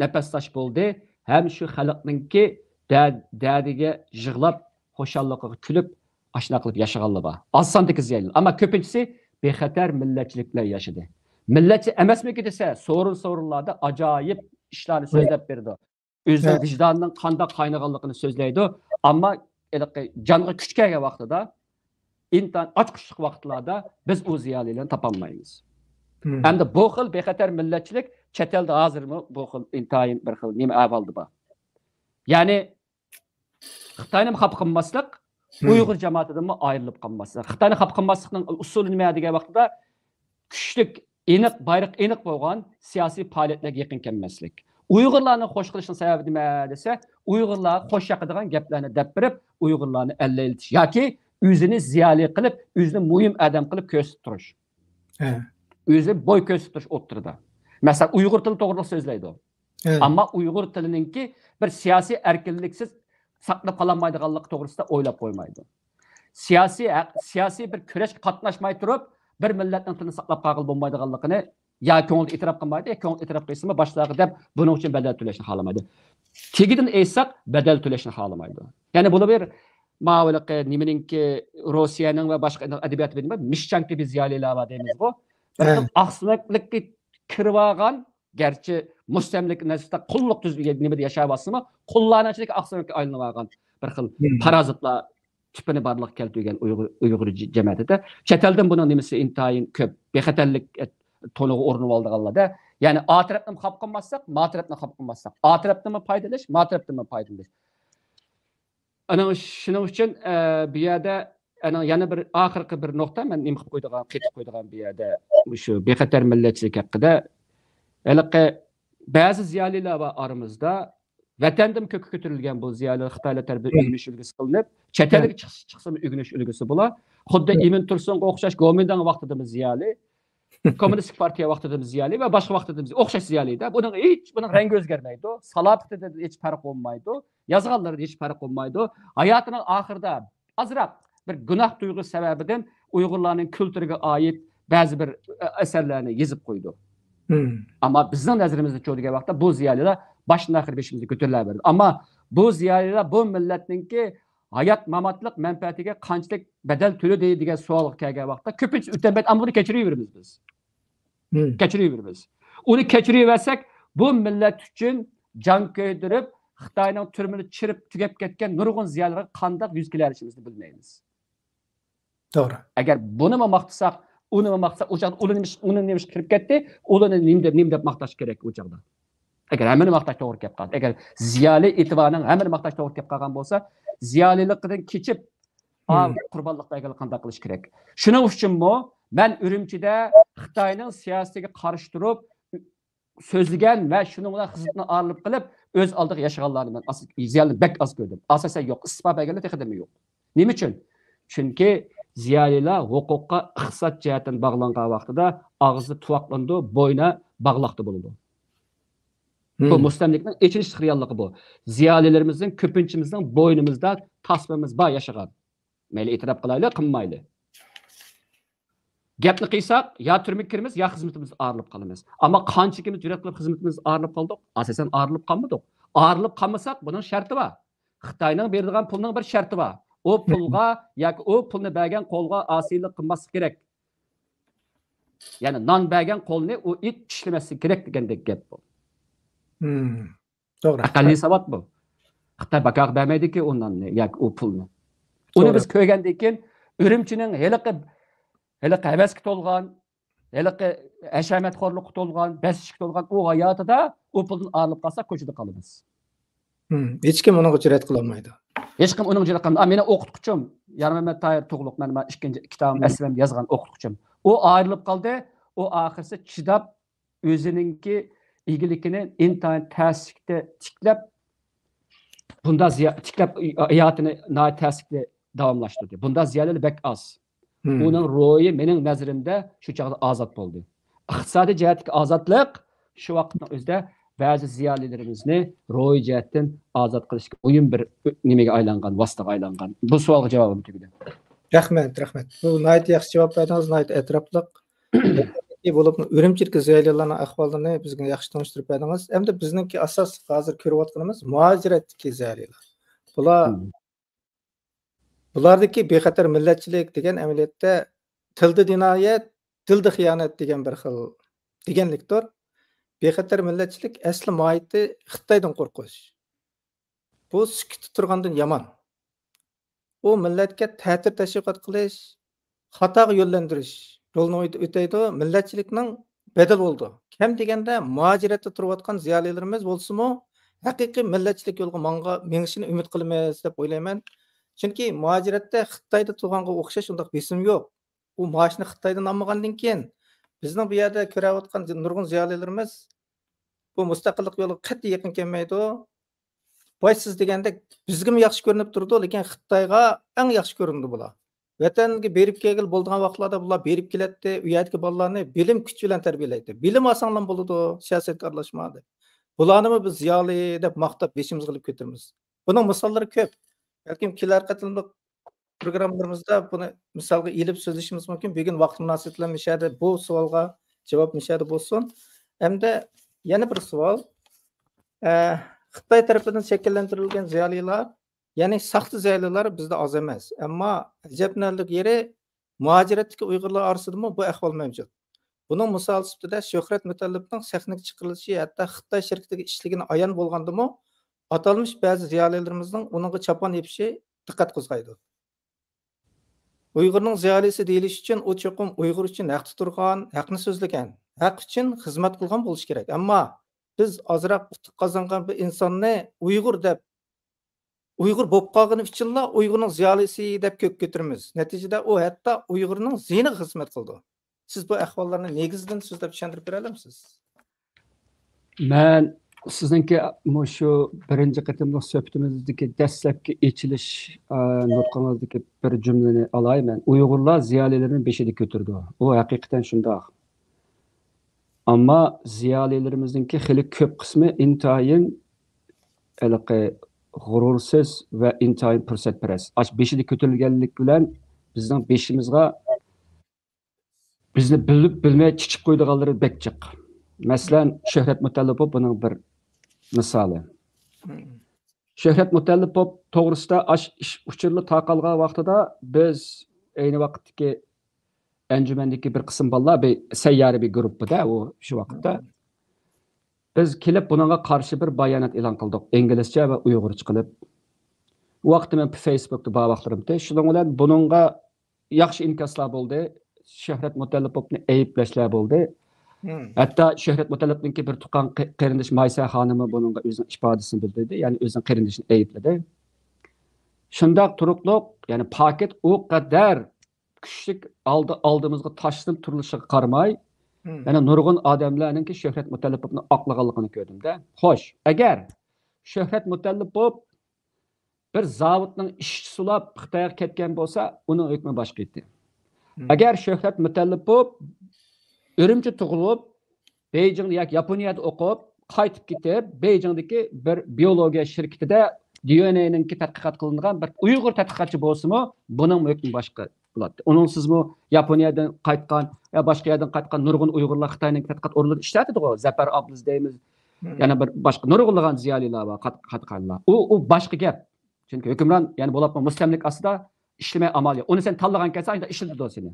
نەپەستاش بولدى ھەم شۇ خەلقنىڭكى دە-، دەردىگە يىغلاپ، خۇشاللىقىغا كۈلۈپ، ئاشۇنداق قىلىپ ياشىغانلار بار. ئاز ساندىكى زىيالىيلار. ئەمما كۆپىنچىسى بىخەتەر مىللەتچىلىك بىلەن ياشىدى. مىللەتچى ئەمەسمىكى دېسە، سورۇن سورۇنلاردا ئاجايىپ ئىشلارنى سۆزلەپ بېرىدۇ. ئۆزىنىڭ ۋىجدانىنىڭ قانداق قاينىغانلىقىنى سۆزلەيدۇ. ئەمما ھېلىقى جانغا كۈچ كەلگەن ۋاقتىدا، ئىنتايىن ئاچقۇچلۇق ۋاقىتلاردا بىز ئۇ زىيالىيلارنى تاپالمايمىز. ئەمدى بۇ خىل بىخەتەر مىللەتچىلىك چەت ئەلدە ھازىرمۇ بۇ خىل ئىنتايىن بىر خىل نېمە ئەھۋالدا بار. يەنى خىتاينىمۇ خاپا قىلماسلىق، ئۇيغۇر جامائىتىدىنمۇ ئايرىلىپ قالماسلىق. خىتاينى خاپا قىلماسلىقنىڭ ئۇسۇلى نېمە دېگەن ۋاقتىدا، كۈچلۈك، ئېنىق، بايرىقى ئېنىق بولغان سىياسىي پائالىيەتلەرگە يېقىن كەلمەسلىك. ئۇيغۇرلارنى خوش قىلىشنىڭ سەۋەبى نېمە دېسە، ئۇيغۇرلارغا خوش ياقىدىغان گەپلەرنى دەپ بېرىپ، ئۇيغۇرلارنى ئەللەيلىتىش ياكى ئۆزىنى زىيالىي قىلىپ، ئۆزىنى مۇھىم ئادەم قىلىپ كۆرسىتىپ تۇرۇش. ئۆزىنى بوي كۆرسىتىپ تۇرۇش ئوتتۇرىدا. مەسىلەن، ئۇيغۇر تىلى توغرىلىق سۆزلەيدۇ. ئەمما ئۇيغۇر تىلىنىڭكى بىر سىياسىي ئەركىنلىكسىز ساقلىنىپ قالالمايدىغانلىقى توغرىسىدا ئويلاپ قويمايدۇ. سىياسىي ھەق، سىياسىي بىر كۈرەشكە قاتناشماي تۇرۇپ، بىر مىللەتنىڭ تىلىنى ساقلاپ قالغىلى بولمايدىغانلىقىنى يا كۆڭلىدە ئېتىراپ قىلمايدۇ، يا كۆڭلىدە ئېتىراپ قىلسىمۇ باشقىلارغا دەپ بۇنىڭ ئۈچۈن بەدەل تۆلەشنى خالىمايدۇ. تېگىدىن ئېيتساق، بەدەل تۆلەشنى خالىمايدۇ. يەنى بۇ بىر ماۋۇلىقى نېمىنىڭكى، روسىيەنىڭ ۋە باشقا ئەدەبىياتى بىلەن مىشچانكى بىز زىيالىيلار بار دەيمىزغۇ. بىر خىل ئاقسۆڭەكلىككە كىرىۋالغان، گەرچە مۇستەملىكە نەزىرىدە قۇللۇق تۈز-، نېمىدە ياشاۋاتسىمۇ، قۇللارنىڭ ئىچىدىكى ئاقسۆڭەككە ئايلىنىۋالغان بىر خىل پارازىتلار تىپىنى بارلىققا كەلتۈرگەن ئۇيغۇر، ئۇيغۇر جە-، جەمەتىدە. چەت ئەلدىن بۇنىڭ نېمىسى ئىنتايىن كۆپ، بىخەتەرلىك، ئە، تونىغا ئورىنىۋالىدىغانلاردا. يەنى ئا تەرەپنىمۇ خاپا قىلماسلىق، ما تەرەپنى خاپا قىلماسلىق. ئا تەرەپنىمۇ پايدىلىنىش، ما تەرەپنىمۇ پايدىلىنىش. ئانا شۇنىڭ ئۈچۈن، ئە، بۇ يەردە، ئانا يەنە بىر ئاخىرقى بىر نۇقتا، مەن نېمە قىلىپ قويىدىغان، قېتىپ قويىدىغان بۇ يەردە مۇشۇ بىخەتەر مىللەتچىلىك ھەققىدە. ھېلىقى بەزى زىيالىيلار بار ئارىمىزدا، ۋەتەندىمۇ كۆككە كۆتۈرۈلگەن بۇ زىيالىيلار خىتايلار تەرىپىدىن ئۆگىنىش ئۈلگىسى قىلىنىپ، چەت ئەلگە چىقسا، چىقسىمۇ ئۆگىنىش ئۈلگىسى بولا. خۇددى ئىمىن تۇرسۇنغا ئوخشاش گومىنداڭ ۋاقتىدىمۇ زىيالىي، كوممۇنىستىك پارتىيە ۋاقتىدىمۇ زىيالىي ۋە باشقا ۋاقتىدىمۇ زىيالىي. ئوخشاش زىيالىيدا. بۇنىڭ ھېچ، بۇنىڭ رەڭگى ئۆزگەرمەيدۇ. سالاپىتىدىن ھېچ پەرق بولمايدۇ. يازغانلىرىدا ھېچ پەرق بولمايدۇ. ھاياتىنىڭ ئاخىرىدا ئازراق بىر گۇناھ تۇيغۇسى سەۋەبىدىن ئۇيغۇرلارنىڭ كۈلتۈرىگە ئائىت بەزى بىر، ئە، ئەسەرلەرنى يېزىپ قويىدۇ. ئەمما بىزنىڭ نەزىرىمىزدە چۇ دېگەن ۋاقىتتا بۇ زىيالىيلار باشتىن ئاخىر بېشىمىزنى كۆتۈرۈلەۋەردى. ئەمما بۇ زىيالىيلار بۇ مىللەتنىڭكى ھايات ماماتلىق مەنپەئەتىگە قانچىلىك بەدەل تۆلىدى دېگەن سوئالغا كەلگەن ۋاقىتتا كۆپىنچە ئۆتەلمەيدۇ، ئەمما بۇنى كەچۈرۈۋېرىمىز بىز. كەچۈرۈۋېرىمىز. ئۇنى كەچۈرۈۋەرسەك، بۇ مىللەت ئۈچۈن جان كۆيدۈرۈپ، خىتاينىڭ تۈرمىنى چىرىپ تۈگەپ كەتكەن نۇرغۇن زىيالىيلارغا قانداق يۈز كېلەلىشىمىزنى بىلمەيمىز. توغرا. ئەگەر بۇنىمۇ ماختىساق، ئۇنىمۇ ماختىساق، ئۇ چاغدا ئۇلار نېمىش-، ئۇنى نېمىش كىرىپ كەتتى، ئۇلارنى نېمە دەپ، نېمە دەپ ماختاش كېرەك ئۇ چاغدا؟ ئەگەر ھەممىنى ماختاش توغرا كەپ قالسا، ئەگەر زىيالىي ئېتىبارنىڭ ھەممىنى ماختاش توغرا كەپ قالغان بولسا، زىيالىيلىقىدىن كېچىپ، ئا، قۇربانلىق بەرگەنلەر قانداق قىلىش كېرەك؟ شۇنىڭ ئۈچۈنمۇ مەن ئۈرۈمچىدە خىتاينىڭ سىياسىتىگە قارشى تۇرۇپ سۆزلىگەن ۋە شۇنىڭ بىلەن خىزمىتىنى ئارىلىپ قىلىپ، ئۆز ئالدىغا ياشىغانلارنى مەن ئاز، زىيالىينى بەك ئاز كۆردۈم. ئاساسەن يوق، ئىستېپا بەرگەنلەر تېخىدىنمۇ يوق. نېمە ئۈچۈن؟ چۈنكى زىيالىيلار ھوقۇققا ئىقتىساد جەھەتتىن باغلانغان ۋاقتىدا ئاغزى تۇۋاقلىنىدۇ، بوينى باغلاقتا بولىدۇ. بۇ مۇستەملىكىنىڭ ئېچىنىشلىق رېئاللىقى بۇ. زىيالىيلىرىمىزنىڭ كۆپىنچىمىزنىڭ بوينىمىزدا تاسمىمىز بار ياشىغان. مەيلى ئېتىراپ قىلايلى، قىلمايلى. گەپنى قىلساق، يا تۈرمىگە كىرىمىز، يا خىزمىتىمىزدىن ئايرىلىپ قالىمىز. ئەمما قانچىلىكىمىز جۈرئەت قىلىپ خىزمىتىمىزدىن ئايرىلىپ قالدۇق؟ ئاساسەن ئايرىلىپ قالمىدۇق. ئايرىلىپ قالمىساق، بۇنىڭ شەرتى بار. خىتاينىڭ بېرىدىغان پۇلنىڭ بىر شەرتى بار. ئۇ پۇلغا ياكى ئۇ پۇلنى بەرگەن قولغا ئاسىيلىق قىلماسلىق كېرەك. يەنى نان بەرگەن قولنى ئۇ ئىت چىشلىمەسلىكى كېرەك دېگەندەك گەپ بۇ. توغرا. ئەقەللىي ساۋات بۇ. خىتاي بىكارغا بەرمەيدىكى ئۇ ناننى ياكى ئۇ پۇلنى. ئۇنى بىز كۆرگەندىن كېيىن ئۈرۈمچىنىڭ ھېلىقى، ھېلىقى ھەۋەسكە تولغان، ھېلىقى ھەشەمەتخورلۇققا تولغان، بەسىشكە تولغان ئۇ ھاياتىدا ئۇ پۇلدىن ئايرىلىپ قالساق، كوچىدا قالىمىز. ھېچكىم ئۇنىڭغا جۈرئەت قىلالمايدۇ. ھېچكىم ئۇنىڭغا جۈرئەت قىلمايدۇ. ئا، مېنىڭ ئوقۇتقۇچىم يارمەمەت تاھىر تۇغلۇق، مەن، مەن ئىككىنچى كىتابىم، ئەسىرىمنى يازغان ئوقۇتقۇچىم. ئۇ ئايرىلىپ قالدى. ئۇ ئاخىرسى چىداپ، ئۆزىنىڭكى ئىگىلىكىنى ئىنتايىن تەسلىكتە تىكلەپ، بۇنداق زىيا-، تىكلەپ ھاياتىنى ناھايىتى تەسلىكتە داۋاملاشتۇردى. بۇنداق زىيالىيلار بەك ئاز. ئۇنىڭ روھى مېنىڭ نەزىرىمدە شۇ چاغدا ئازاد بولدى. ئىقتىسادىي جەھەتتىكى ئازادلىق شۇ ۋاقىتنىڭ ئۆزىدە بەزى زىيالىيلىرىمىزنى روھىي جەھەتتىن ئازاد قىلىشقا مۇھىم بىر نېمىگە ئايلانغان، ۋاسىتىگە ئايلانغان. بۇ سوئالغا جاۋابىم تۈگىدى. رەھمەت، رەھمەت. بۇ ناھايىتى ياخشى جاۋاب بەردىڭىز، ناھايىتى ئەتراپلىق. بولۇپمۇ ئۈرۈمچىدىكى زىيالىيلارنىڭ ئەھۋالىنى بىزگە ياخشى تونۇشتۇرۇپ بەردىڭىز. ئەمدى بىزنىڭكى ئاساسلىق ھازىر كۆرۈۋاتقىنىمىز مۇھاجىرەتتىكى زىيالىيلار. بۇلار، بۇلاردىكى بىخەتەر مىللەتچىلىك دېگەن ئەمەلىيەتتە تىلدا جىنايەت، دىلدا خىيانەت دېگەن بىر خىل دېگەنلىكتۇر. بىخەتەر مىللەتچىلىك ئەسلى ماھىيىتى خىتايدىن قورقۇش. بۇ سۈكۈتتە تۇرغاندىن يامان. ئۇ مىللەتكە تەتۈر تەشۋىقات قىلىش، خاتاغا يۆنلەندۈرۈش رولىنى ئۆتەيدۇ، مىللەتچىلىكنىڭ بەدىلى بولىدۇ. كەم دېگەندە مۇھاجىرەتتە تۇرۇۋاتقان زىيالىيلىرىمىز بولسىمۇ، ھەقىقىي مىللەتچىلىك يولىغا ماڭغا-، مېڭىشىنى ئۈمىد قىلىمىز دەپ ئويلايمەن. چۈنكى مۇھاجىرەتتە خىتايدا تۇرغانغا ئوخشاش ئۇنداق بېسىم يوق. ئۇ مائاشنى خىتايدىن ئالمىغاندىن كېيىن، بىزنىڭ بۇ يەردە كۆرۈۋاتقان نۇرغۇن زىيالىيلىرىمىز بۇ مۇستەقىللىق يولىغا قەتئىي يېقىن كەلمەيدۇ. باي سىز دېگەندەك بىزگىمۇ ياخشى كۆرۈنۈپ تۇرىدۇ، لېكىن خىتايغا ئەڭ ياخشى كۆرۈنىدۇ بۇلار. ۋەتەنگە بېرىپ كەلگىلى بولىدىغان ۋاقىتلاردا بۇلار بېرىپ كېلەتتى، ئۇ يەردىكى بالىلارنى بىلىم كۈچ بىلەن تەربىيەلەيتتى. بىلىم ئالساڭلام بولىدۇ، سىياسەتكە ئارىلاشما دەپ. بۇلارنىمۇ بىز زىيالىي دەپ ماختاپ بېشىمىزغا ئېلىپ كېتىمىز. بۇنىڭ مىساللىرى كۆپ. بەلكىم كېلەر قېتىملىق پروگراممىلىرىمىزدا بۇنى مىسالغا ئېلىپ سۆزلىشىمىز مۇمكىن. بۈگۈن ۋاقىت مۇناسىۋىتى بىلەن مۇشۇ يەردە بۇ سوئالغا جاۋاب مۇشۇ يەردە بولسۇن. ئەمدى يەنە بىر سوئال. ئە، خىتاي تەرىپىدىن شەكىللەندۈرۈلگەن زىيالىيلار، يەنى ساختا زىيالىيلار بىزدە ئاز ئەمەس. ئەمما ئەجەبلىنەرلىك يېرى، مۇھاجىرەتتىكى ئۇيغۇرلار ئارىسىدىمۇ بۇ ئەھۋال مەۋجۇت. بۇنىڭ مىسالى سۈپىتىدە شۆھرەت مۇتەللىپنىڭ سەھنىگە چىقىرىلىشى، ھەتتا خىتاي شىركىتىگە ئىشلىگىنى ئايان بولغاندىمۇ، ئاتالمىش بەزى زىيالىيلىرىمىزنىڭ ئۇنىڭغا چاپان يېپىشى دىققەت قوزغايدۇ. ئۇيغۇرنىڭ زىيالىيسى دېيىلىش ئۈچۈن ئۇ چوقۇم ئۇيغۇر ئۈچۈن ھەقتە تۇرغان، ھەقنى سۆزلىگەن، ھەق ئۈچۈن خىزمەت قىلغان بولۇشى كېرەك. ئەمما بىز ئازراق ئۇتۇق قازانغان بىر ئىنساننى ئۇيغۇر دەپ، ئۇيغۇر بولۇپ قالغىنى ئۈچۈنلا ئۇيغۇرنىڭ زىيالىيسى دەپ كۆككە كۆتۈرىمىز. نەتىجىدە ئۇ ھەتتا ئۇيغۇرنىڭ زىيىنىغا خىزمەت قىلىدۇ. سىز بۇ ئەھۋاللارنى نېگىزىدىن سۆزلەپ چۈشەندۈرۈپ بېرەلەمسىز؟ مەن سىزنىڭكى مۇشۇ بىرىنچى قېتىملىق سۆھبىتىمىزدىكى دەسلەپكى ئېچىلىش، ئە، نۇتقىڭىزدىكى بىر جۈملىنى ئالاي مەن. ئۇيغۇرلار زىيالىيلىرىنى بېشىدا كۆتۈرىدۇ. ئۇ ھەقىقەتەن شۇنداق. ئەمما زىيالىيلىرىمىزنىڭكى خېلى كۆپ قىسمى ئىنتايىن ھېلىقى غۇرۇرسىز ۋە ئىنتايىن پۇرسەتپەرەس. ئاش بېشىدا كۆتۈرۈلگەنلىك بىلەن بىزنىڭ بېشىمىزغا بىزنى بىلىپ بىلمەي چىچىپ قويىدىغانلىرى بەك جىق. مەسىلەن، شۆھرەت مۇتەللىپوف بۇنىڭ بىر مىسالى. شۆھرەت مۇتەللىپوف توغرىسىدا ئاش ئىش ئۇچۇرلىرى تارقالغان ۋاقتىدا بىز ئەينى ۋاقىتتىكى ئەنجۈمەندىكى بىر قىسىم بالىلار بىر سەييارە بىر گۇرۇپپىدا ئۇ شۇ ۋاقىتتا. بىز كېلىپ بۇنىڭغا قارشى بىر بايانات ئېلان قىلدۇق. ئىنگلىزچە ۋە ئۇيغۇرچە قىلىپ. ئۇ ۋاقىتتا مەن فېيسبۇكتا بار ۋاقىتلىرىمتى. شۇنىڭ بىلەن بۇنىڭغا ياخشى ئىنكاسلار بولدى. شۆھرەت مۇتەللىپوفنى ئەيىبلەشلەر بولدى. ھەتتا شۆھرەت مۇتەللىپنىڭكى بىر تۇغقان قېرىندىش مايسا خانىمى بۇنىڭغا ئۆزىنىڭ ئىپادىسىنى بىلدۈردى، يەنى ئۆزىنىڭ قېرىندىشىنى ئەيىبلىدى. شۇنداق تۇرۇقلۇق، يەنى پاكىت ئۇ قەدەر كۈچلۈك ئالدى، ئالدىمىزغا تاشلىنىپ تۇرۇلۇشىغا قارىماي، يەنە نۇرغۇن ئادەملەرنىڭكى شۆھرەت مۇتەللىپوفنى ئاقلىغانلىقىنى كۆردۈم-دە. خوش، ئەگەر شۆھرەت مۇتەللىپوف بىر زاۋۇتنىڭ ئىشچىسى بولاپ خىتايغا كەتكەن بولسا، ئۇنىڭ ھۆكمى باشقا ئىدى. ئەگەر شۆھرەت مۇتەللىپوف ئۈرۈمچى تۇغۇلۇپ، بېيجىڭدا ياكى ياپونىيەدە ئوقۇپ، قايتىپ كېتىپ، بېيجىڭدىكى بىر بىيولوگىيە شىركىتىدە دىئېنئېينىڭكى تەتقىقات قىلىنغان بىر ئۇيغۇر تەتقىقاتچى بولسىمۇ، بۇنىڭ ھۆكمى باشقا بولاتتى. ئۇنىڭسىزمۇ ياپونىيەدىن قايتقان يا باشقا يەردىن قايتقان نۇرغۇن ئۇيغۇرلار خىتاينىڭ تەتقىقات ئورۇنلىرىدا ئىشلەۋاتىدىغۇ، زەپەر ئابلىز دەيمىز، يەنە بىر باشقا نۇرغۇنلىغان زىيالىيلار بار، قات-، قاتقانلار. ئۇ، ئۇ باشقا گەپ. چۈنكى ھۆكۈمران، يەنى بولۇپمۇ مۇستەملىكە ئاستىدا ئىشلىمەي ئامال يوق. ئۇنى سەن تاللىغان كەلسە، ئاشۇنداق ئىشلىتىدۇ سېنى.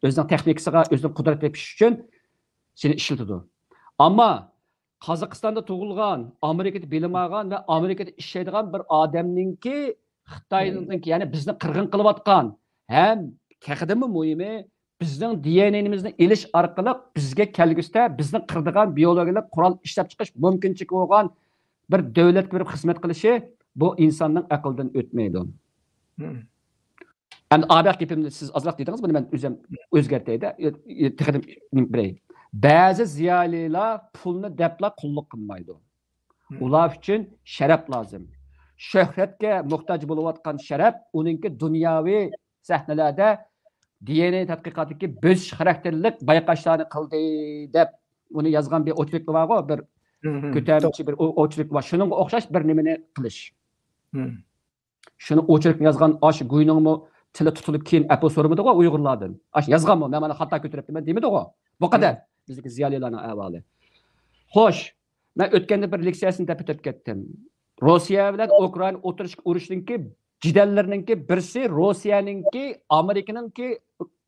ئۆزىنىڭ تېخنىكىسىغا، ئۆزىنىڭ قۇدرەت تېپىش ئۈچۈن سېنى ئىشلىتىدۇ. ئەمما قازاقىستاندا تۇغۇلغان، ئامېرىكىدا بىلىم ئالغان ۋە ئامېرىكىدا ئىشلەيدىغان بىر ئادەمنىڭكى خىتاينىڭكى، يەنى بىزنى قىرغىن قىلىۋاتقان ھەم تېخىدىنمۇ مۇھىمى، بىزنىڭ دىئېنئېينىمىزنى ئېلىش ئارقىلىق بىزگە كەلگۈسىدە بىزنى قىرىدىغان بىيولوگىيەلىك قورال ئىشلەپچىقىرىش مۇمكىنچىلىكى بولغان بىر دۆلەتكە بېرىپ خىزمەت قىلىشى بۇ ئىنساننىڭ ئەقلىدىن ئۆتمەيدۇ. ئەمدى ئابەق گېپىمنى سىز ئازراق دېدىڭىز، بۇنى مەن ئۆزۈم ئۆزگەرتەي-دە، تېخىدىن بېرەي. بەزى زىيالىيلار پۇلنى دەپلا قۇللۇق قىلمايدۇ. ئۇلار ئۈچۈن شەرەپ لازىم. شۆھرەتكە موھتاج بولۇۋاتقان شەرەپ ئۇنىڭكى دۇنياۋى سەھنىلەردە دىئېنئېي تەتقىقاتىدىكى بۆسۈش خاراكتېرلىك بايقاشلارنى قىلدى دەپ ئۇنى يازغان بىر ئوچېركى بارغۇ، بىر كۆتەرمىچى بىر ئو-، ئوچېركى بار. شۇنىڭغا ئوخشاش بىر نېمىنى قىلىش. شۇنى ئوچېركنى يازغان ئاشۇ گۇينىڭمۇ تىلى تۇتۇلۇپ كېيىن ئەپۇ سورىمىدىغۇ ئۇيغۇرلاردىن. ئاشۇ يازغانمۇ، مەن مانا خاتا كۆتۈرۈپتىمەن دېمىدىغۇ. بۇ قەدەر بىزدىكى زىيالىيلارنىڭ ئەھۋالى. خوش، مەن ئۆتكەندە بىر لېكسىيەسىنى دەپ ئۆتۈپ كەتتىم. روسىيە بىلەن ئۇكرائىنا ئوتتۇرىسىدىكى ئۇرۇشنىڭكى جېدەللىرىنىڭكى بىرسى روسىيەنىڭكى، ئامېرىكىنىڭكى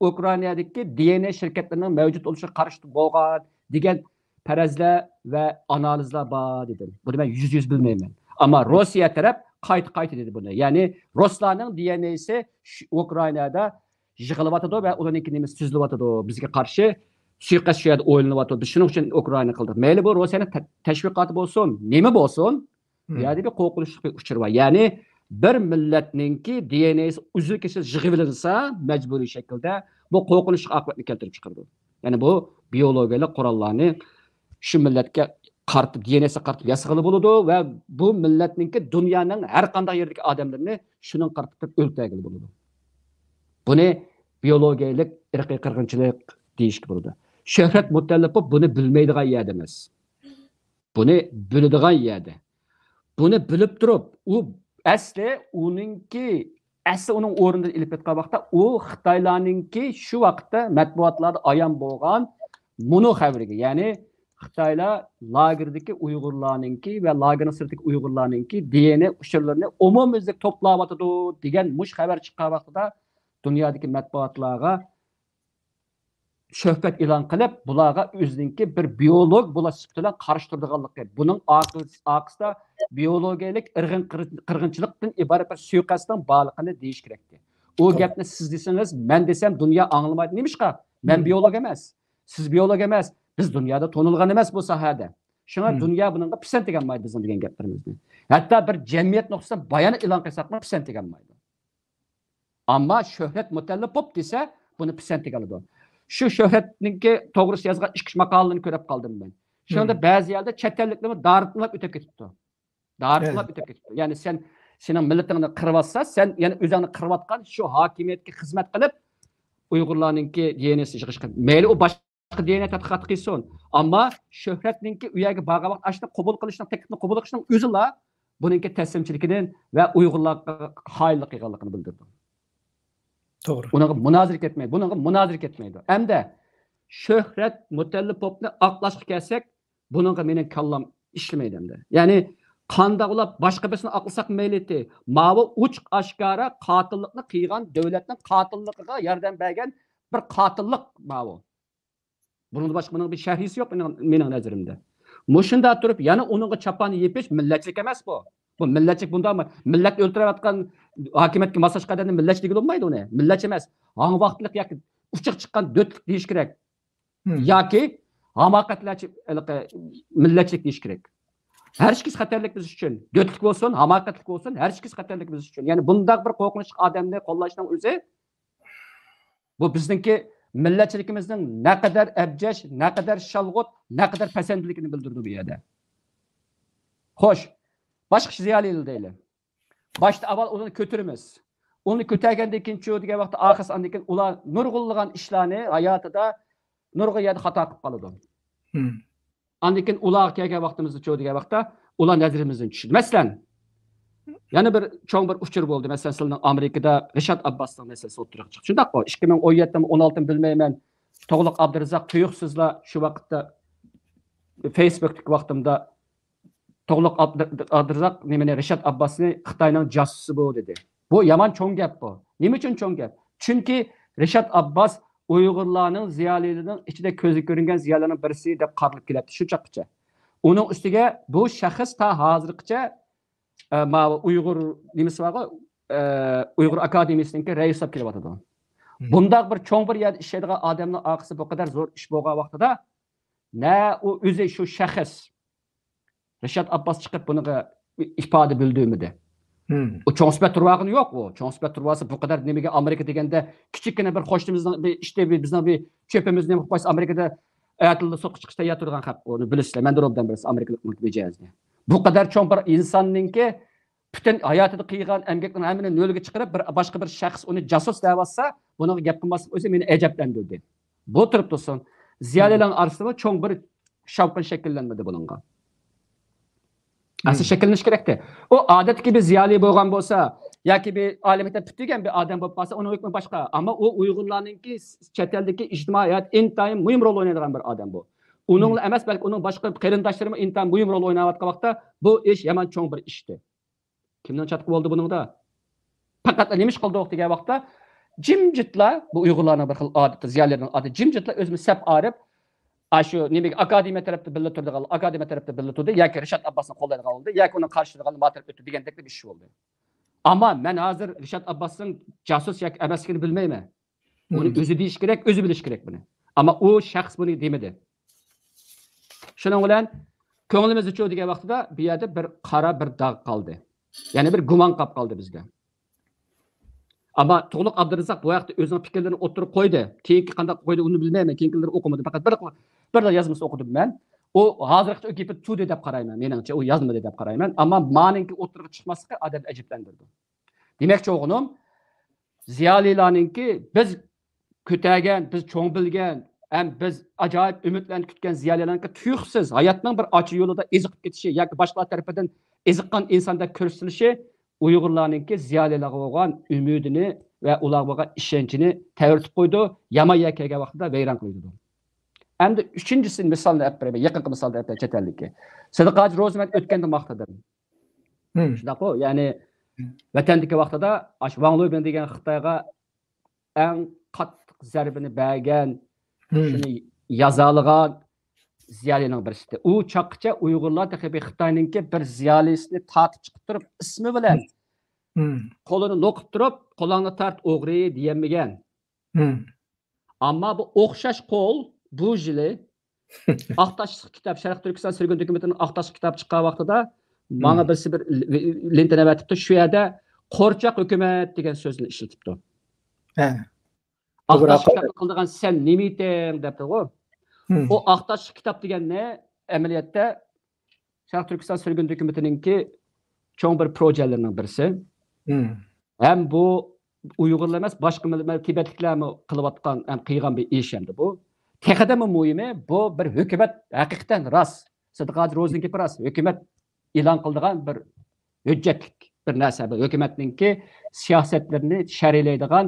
ئۇكرائىنادىكى دىئېنئېي شىركەتلىرىنىڭ مەۋجۇت بولۇشىغا قارشى بولغان، دېگەن پەرەزلەر ۋە ئانالىزلار بار دېدىم. بۇنى مەن يۈزدە يۈز بىلمەيمەن. ئەمما روسىيە تەرەپ قايتا قايتا دېدى بۇنى. يەنى رۇسلارنىڭ دى ئېن ئېسى شۇ ئۇكرائىنادا يىغىلىۋاتىدۇ ۋە ئۇلارنىڭكى نېمىسى تۈزۈلۈۋاتىدۇ. بىزگە قارشى سۇيىقەست شۇ يەردە ئويلىنىۋاتىدۇ. بىز شۇنىڭ ئۈچۈن ئۇكرائىنا قىلدۇق. مەيلى بۇ روسىيەنىڭ تە-، تەشۋىقاتى بولسۇن، نېمە بولسۇن، بۇ يەردە بىر قورقۇنچلۇق بىر ئۇچۇر بار. يەنى بىر مىللەتنىڭكى دى ئېن ئېسى ئۈزۈل كېسىل يىغىۋېلىنسا مەجبۇرىي شەكىلدە، بۇ قورقۇنچلۇق ئاقىۋەتنى كەلتۈرۈپ چىقىرىدۇ. يەنى بۇ بىيولوگىيەلىك قوراللارنى شۇ مىللەتكە قارىتىپ، دى ئېن ئېسىغا قارىتىپ ياسىغىلى بولىدۇ ۋە بۇ مىللەتنىڭكى دۇنيانىڭ ھەر قانداق يېرىدىكى ئادەملىرىنى شۇنىڭغا قارىتىپ ئۆلتۈرگىلى بولىدۇ. بۇنى بىيولوگىيەلىك ئىرقىي قىرغىنچىلىق دېيىشكە بولىدۇ. شۆھرەت مۇتەللىپوف بۇنى بىلمەيدىغان يەردە ئەمەس. بۇنى بىلىدىغان يەردە. بۇنى بىلىپ تۇرۇپ، ئۇ ئەسلى ئۇنىڭكى، ئەسلى ئۇنىڭ ئورنىدىن ئېلىپ ئېيتقان ۋاقىتتا، ئۇ خىتايلارنىڭكى شۇ ۋاقىتتا مەتبۇئاتلاردا ئايان بولغان مۇنۇ خەۋىرىگە، يەنى خىتايلار لاگېردىكى ئۇيغۇرلارنىڭكى ۋە لاگېرنىڭ سىرتىدىكى ئۇيغۇرلارنىڭكى دى ئېن ئې ئۇچۇرلىرىنى ئومۇميۈزلۈك توپلاۋاتىدۇ دېگەن مۇشۇ خەۋەر چىققان ۋاقتىدا دۇنيادىكى مەتبۇئاتلارغا شۆھرەت ئېلان قىلىپ، بۇلارغا ئۆزىنىڭكى بىر بىيولوگ بولۇش سۈپىتى بىلەن قارشى تۇرىدىغانلىقى، بۇنىڭ ئارقىسىدا بىيولوگىيەلىك ئىرغىن قىرغىنچىلىقتىن ئىبارەت بىر سۇيىقەستنىڭ بارلىقىنى دېيىش كېرەكتى. ئۇ گەپنى سىز دېسىڭىز، مەن دېسەم، دۇنيا ئاڭلىمايدۇ. نېمىشقا؟ مەن بىيولوگ ئەمەس، سىز بىيولوگ ئەمەس، بىز دۇنيادا تونۇلغان ئەمەس بۇ ساھەدە. شۇڭا دۇنيا بۇنىڭغا پىسەنت دېگەنمايدۇ بىزنىڭ دېگەن گەپلىرىمىزنى. ھەتتا بىر جەمئىيەت نۇقتىسىدىن بايان ئېلان قىلساقمۇ پىسەنت دېگەنمايدۇ. ئەمما شۆھرەت مۇتەللىپوف دېسە، بۇنى پىسەنتكە ئالىدۇ. شۇ شۆھرەتنىڭكى توغرىسىدا يازغان ئىككى ئۈچ ماقالىنى كۆرۈپ قالدىم مەن. شۇنىڭدا بەزى يەردە چەت ئەللىكلەرمۇ دارىتىنلاپ ئۆتۈپ كېتىپتۇ. دارىتىنلاپ ئۆتۈپ كېتىپتۇ. يەنى سەن، سېنىڭ مىللىتىڭنى قىرىۋاتسا، سەن يەنە ئۆزۈڭنى قىرىۋاتقان شۇ ھاكىمىيەتكە خىزمەت قىلىپ، ئۇيغۇرلارنىڭكى دى ئېن ئېسى يىغىشقا، مەيلى ئۇ باش دى ئېن ئې تەتقىقات قىلسۇن. ئەمما شۆھرەتنىڭكى ئۇ يەرگە بارغان ۋاقىت ئاشۇنى قوبۇل قىلىشنىڭ، تەكلىپنى قوبۇل قىلىشنىڭ ئۆزىلا بۇنىڭكى تەسلىمچىلىكىدىن ۋە ئۇيغۇرلارغا خائىنلىق قىلغانلىقىنى بىلدۈرىدۇ. توغرا. ئۇنىڭغا مۇنازىرە كەتمەيدۇ. بۇنىڭغا مۇنازىرە كەتمەيدۇ. ئەمدى شۆھرەت مۇتەللىپوفنى ئاقلاشقا كەلسەك، بۇنىڭغا مېنىڭ كاللام ئىشلىمەيدۇ ئەمدى. يەنى قانداق بولۇپ باشقا بىرسىنى ئاقلىساق مەيلىتى. ماۋۇ ئوچۇق ئاشكارا قاتىللىقنى قىلغان، دۆلەتنىڭ قاتىللىقىغا ياردەم بەرگەن بىر قاتىللىق ماۋۇ. بۇنىڭدىن باشقا بۇنىڭ بىر شەرھىسى يوق مېنىڭ، مېنىڭ نەزىرىمدە. مۇشۇنداق تۇرۇپ يەنە ئۇنىڭغا چاپان يېپىش مىللەتچىلىك ئەمەس بۇ. بۇ مىللەتچىلىك بۇنداق ئەمەس. مىللەت ئۆلتۈرۈۋاتقان، ھاكىمىيەتكە ماسلاشقان ئادەمنى مىللەتچى دېگىلى بولمايدۇ ئۇنى. مىللەتچى ئەمەس. ھاڭ ۋاقىتلىق ياكى ئۇچىغا چىققان دۆتلۈك دېيىش كېرەك. ياكى ھاماقەتلەرچە، ھېلىقى، مىللەتچىلىك دېيىش كېرەك. ھەر ئىككىسى خەتەرلىك بىز ئۈچۈن. دۆتلۈك بولسۇن، ھاماقەتلىك بولسۇن، ھەر ئىككىسى خەتەرلىك بىز ئۈچۈن. يەنى بۇنداق بىر قورقۇنچلۇق ئادەمنى قوللاشنىڭ ئۆزى بۇ بىزنىڭكى مىللەتچىلىكىمىزنىڭ نەقەدەر ئەبجەش، نەقەدەر شالغۇت، نەقەدەر پەسەندىلىكىنى بىلدۈرىدۇ بۇ يەردە. خوش، باشقا زىيالىيلار دەيلى. باشتا ئاۋۋال ئۇنى كۆتۈرىمىز. ئۇنى كۆتەرگەندىن كېيىنچۇ دېگەن ۋاقىتتا ئاخىرسى ئاندىن كېيىن ئۇلار نۇرغۇنلىغان ئىشلارنى ھاياتىدا نۇرغۇن يەردە خاتا قىلىپ قالىدۇ. ئاندىن كېيىن ئۇلارغا كەلگەن ۋاقتىمىزدىچۇ دېگەن ۋاقىتتا ئۇلار نەزىرىمىزدىن چۈشىدۇ. مەسىلەن، يەنە بىر چوڭ بىر ئۇچۇر بولدى. مەسىلەن، سىلەرنىڭ ئامېرىكىدا رىشات ئابباسنىڭ مەسىلىسى ئوتتۇرىغا چىقتى. شۇنداققۇ؟ ئىككى مىڭ ئون يەتتىمۇ، ئون ئالتىمۇ بىلمەيمەن. تۇغلۇق ئابدۇرازاق تۇيۇقسىزلا شۇ ۋاقىتتا فېيسبۇكتىكى ۋاقتىمدا تۇغلۇق ئابدۇ-، ئابدۇرازاق نېمىنى، رىشات ئابباسنى خىتاينىڭ جاسۇسى بۇ دېدى. بۇ يامان چوڭ گەپ بۇ. نېمە ئۈچۈن چوڭ گەپ؟ چۈنكى رىشات ئابباس ئۇيغۇرلارنىڭ زىيالىيلىرىنىڭ ئىچىدە كۆزگە كۆرۈنگەن زىيالىيلارنىڭ بىرسى دەپ قارىلىپ كېلەتتى شۇ چاغقىچە. ئۇنىڭ ئۈستىگە بۇ شەخس تا ھازىرغىچە، ئە، ماۋۇ ئۇيغۇر نېمىسى بارغۇ، ئە، ئۇيغۇر ئاكادېمىيىسىنىڭكى رەئىسى بولۇپ كېلىۋاتىدۇ. بۇنداق بىر چوڭ بىر يەردە ئىشلەيدىغان ئادەمنىڭ ئارقىسىدا بۇ قەدەر زور ئىش بولغان ۋاقتىدا، نە ئۇ ئۆزى شۇ شەخس رىشات ئابباس چىقىپ بۇنىڭغا ئىپادە بىلدۈرمىدى. ئۇ چوڭ سۈپەت تۇرۇۋالغىنى يوق ئۇ. چوڭ سۈپەت تۇرۇۋالسا بۇ قەدەر نېمىگە ئامېرىكا دېگەندە كىچىككىنە بىر قوشنىمىزنىڭ بىر ئىشتە بىر بىزنىڭ بىر چۆپىمىزنى نېمە قىلىپ قويسا ئامېرىكىدا ئەتىللا سوتقا چىقىشقا تەييار تۇرغان خەق. ئۇنى بىلىسىلەر. مەندىن ئوبدان بىلىسىز ئامېرىكىلىقنىڭ مىجەزىنى. بۇ قەدەر چوڭ بىر ئىنساننىڭكى پۈتۈن ھاياتىدا قىلغان ئەمگەكنىڭ ھەممىنى نۆلگە چىقىرىپ، بىر، باشقا بىر شەخس ئۇنى جاسۇس دەۋاتسا، بۇنىڭغا گەپ قىلماسلىق ئۆزى مېنى ئەجەبلەندۈردى. بۇ تۇرۇپ تۇرسۇن. زىيالىيلارنىڭ ئارىسىدىمۇ چوڭ بىر شاۋقۇن شەكىللەنمىدى بۇنىڭغا. ئەسلى شەكىللىنىش كېرەكتى. ئۇ ئادەتتىكى بىر زىيالىي بولغان بولسا، ياكى بىر ئالىي مەكتەپ پۈتتۈرگەن بىر ئادەم بولۇپ قالسا، ئۇنىڭ ھۆكمى باشقا. ئەمما ئۇ ئۇيغۇرلارنىڭكى چەت ئەلدىكى ئىجتىمائىي ھايات ئىنتايىن مۇھىم رول ئوينايدىغان بىر ئادەم بۇ. ئۇنىڭلا ئەمەس، بەلكى ئۇنىڭ باشقا قېرىنداشلىرىمۇ ئىنتايىن مۇھىم رول ئويناۋاتقان ۋاقىتتا، بۇ ئىش يامان چوڭ بىر ئىشتى. كىمنىڭ چاتىقى بولدى بۇنىڭدا؟ پەقەت نېمە ئىش قىلدۇق دېگەن ۋاقىتتا، جىمجىتلا، بۇ ئۇيغۇرلارنىڭ بىر خىل ئادىتى، زىيالىيلارنىڭ ئادىتى، جىمجىتلا ئۆزىمىز سەپ ئايرىپ، ئاشۇ نېمىگە، ئاكادېمىيە تەرەپتە بىللە تۇرىدىغان، ئاكادېمىيە تەرەپتە بىللە تۇردى ياكى رىشات ئابباسنى قوللايدىغان بولدى ياكى ئۇنىڭ قارشى تۇرىدىغان ما تەرەپ ئۆتتى دېگەندەك بىر ئىش بولدى. ئەمما مەن ھازىر رىشات ئابباسنىڭ جاسۇس ياكى ئەمەسلىكىنى بىلمەيمەن. ئۇنى ئۆزى دېيىشى كېرەك، ئۆزى بىلىشى كېرەك بۇنى. ئەمما ئۇ شەخس بۇنى دېمىدى. شۇنىڭ بىلەن كۆڭلىمىزدىچۇ دېگەن ۋاقتىدا بۇ يەردە بىر قارا بىر داغ قالدى. يەنى بىر گۇمان قاپ قالدى بىزدە. ئەمما تۇغلۇق ئابدۇرازاق بۇ ھەقتە ئۆزىنىڭ پىكىرلىرىنى ئوتتۇرىغا قويدى. كېيىنكى قانداق قويدى، ئۇنى بىلمەيمەن. كېيىنكىلىرىنى ئوقۇمىدىم. پەقەت بىر، بىرلا يازمىسىنى ئوقۇدۇم مەن. ئۇ ھازىرغىچە ئۇ گېپى تۇردى دەپ قارايمەن. مېنىڭچە ئۇ يازمىدى دەپ قارايمەن. ئەمما مانىڭكى ئوتتۇرىغا چىقماسلىقى ئادەمنى ئەجەبلەندۈرىدۇ. دېمەكچى بولغىنىم، زىيالىيلارنىڭكى بىز كۆتەرگەن، بىز چوڭ بىلگەن، ھەم بىز ئاجايىپ ئۈمىدلەرنى كۈتكەن زىيالىيلارنىڭكى تۇيۇقسىز ھاياتنىڭ بىر ئاچا يولىدا ئېزىقىپ كېتىشى ياكى باشقىلار تەرىپىدىن ئېزىققان ئىنساندەك كۆرسىتىلىشى ئۇيغۇرلارنىڭكى زىيالىيلارغا بولغان ئۈمىدىنى ۋە ئۇلارغا بولغان ئىشەنچىنى تەۋرىتىپ قويىدۇ، يامان يەرگە كەلگەن ۋاقتىدا ۋەيران قىلىۋېتىدۇ. ئەمدى ئۈچىنچىسى مىسالنى ئەپ بېرەيمەن، يېقىنقى مىسالنى ئەپ بېرەيمەن، چەت ئەلدىكى. سىدىق ھاجى روزىنى مەن ئۆتكەندە ماختىدىم. شۇنداققۇ؟ يەنى ۋەتەندىكى ۋاقتىدا ئاشۇ ۋاڭ لۇيبىڭ دېگەن خىتايغا ئەڭ قاتتىق زەربىنى بەرگەن، شۇنى يازالىغان زىيالىينىڭ بىرسى. ئۇ چاغقىچە ئۇيغۇرلار تېخى بىر خىتاينىڭكى بىر زىيالىيسىنى تارتىپ چىقىپ تۇرۇپ، ئىسمى بىلەن قولىنى نوقۇپ تۇرۇپ، «قولۇڭنى تارت، ئوغرى» دېيەلمىگەن. ئەمما بۇ ئوخشاش قول بۇ يىلى ئاق تاشلىق كىتاب، شەرقىي تۈركىستان سۈرگۈن دوكۇمېنتىنىڭ ئاق تاشلىق كىتاب چىققان ۋاقتىدا ماڭا بىرسى بىر لېنتىنى ئەۋەتىپتۇ. شۇ يەردە قورچاق ھۆكۈمەت دېگەن سۆزنى ئىشلىتىپتۇ. ئاق تاشلىق كىتابنى قىلىدىغان سەن نېمە ئىدىڭ دەپتىغۇ. ئۇ ئاق تاشلىق كىتاب دېگەننى ئەمەلىيەتتە شەرقىي تۈركىستان سۈرگۈن دوكۇمېنتىنىڭكى چوڭ بىر پروژەلىرىنىڭ بىرسى. ھەم بۇ ئۇيغۇرلا ئەمەس، باشقا مىللەت، تىبەتلىكلەرمۇ قىلىۋاتقان ھەم قىلغان بىر ئىش ئەمدى بۇ. تېخىدىمۇ مۇھىمى، بۇ بىر ھۆكۈمەت ھەقىقەتەن راست، سىدىق ھاجى روزىنىڭ گېپى راست، ھۆكۈمەت ئېلان قىلىدىغان بىر ھۆججەتلىك بىر نەرسە، بىر ھۆكۈمەتنىڭكى سىياسەتلىرىنى شەرھلەيدىغان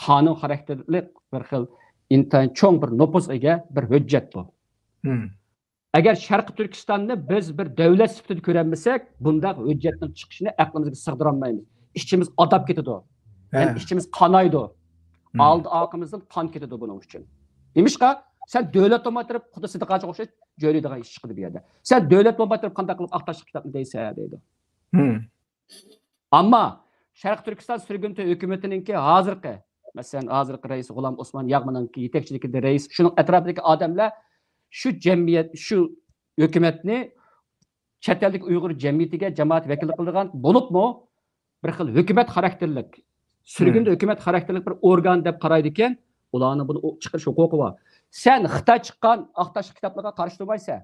قانۇن خاراكتېرلىك بىر خىل ئىنتايىن چوڭ بىر نوپۇزغا ئىگە بىر ھۆججەت بۇ. ئەگەر شەرقىي تۈركىستاننى بىز بىر دۆلەت سۈپىتىدە كۆرەلمىسەك، بۇنداق ھۆججەتنىڭ چىقىشىنى ئەقلىمىزگە سىغدۇرالمايمىز. ئىچىمىز ئاداپ كېتىدۇ. يەنى ئىچىمىز قانايدۇ. ئالدى ئارقىمىزدىن قان كېتىدۇ بۇنىڭ ئۈچۈن. نېمىشقا؟ سەن دۆلەت بولماي تۇرۇپ، خۇددى سىدىق ھاجىغا ئوخشاش جۆرىدىغان ئىش چىقىدۇ بۇ يەردە. سەن دۆلەت بولماي تۇرۇپ، قانداق قىلىپ ئاق تاشلىق كىتابنى دەيسەن دەيدۇ. ئەمما شەرقىي تۈركىستان سۈرگۈن ئۆكۈمىتىنىڭكى ھازىرقى، مەسىلەن، ھازىرقى رەئىسى غۇلام ئوسمان ياغمىنىڭكى يېتەكچىلىكىدە رەئىس، شۇنىڭ ئەتراپىدىكى ئادەملەر شۇ جەمئىيەت، شۇ ھۆكۈمەتنى چەت ئەلدىكى ئۇيغۇر جەمئىيىتىگە جامائەت ۋەكىللىك قىلىدىغان، بولۇپمۇ بىر خىل ھۆكۈمەت خاراكتېرلىك، سۈرگۈندە ھۆكۈمەت خاراكتېرلىك بىر ئورگان دەپ قارايدىكەن، ئۇلارنىڭ بۇنى ئو-، چىقىرىش ھوقۇقى بار. سەن خىتاي چىققان ئاق تاشلىق كىتابلارغا قارشى تۇرمايسەن.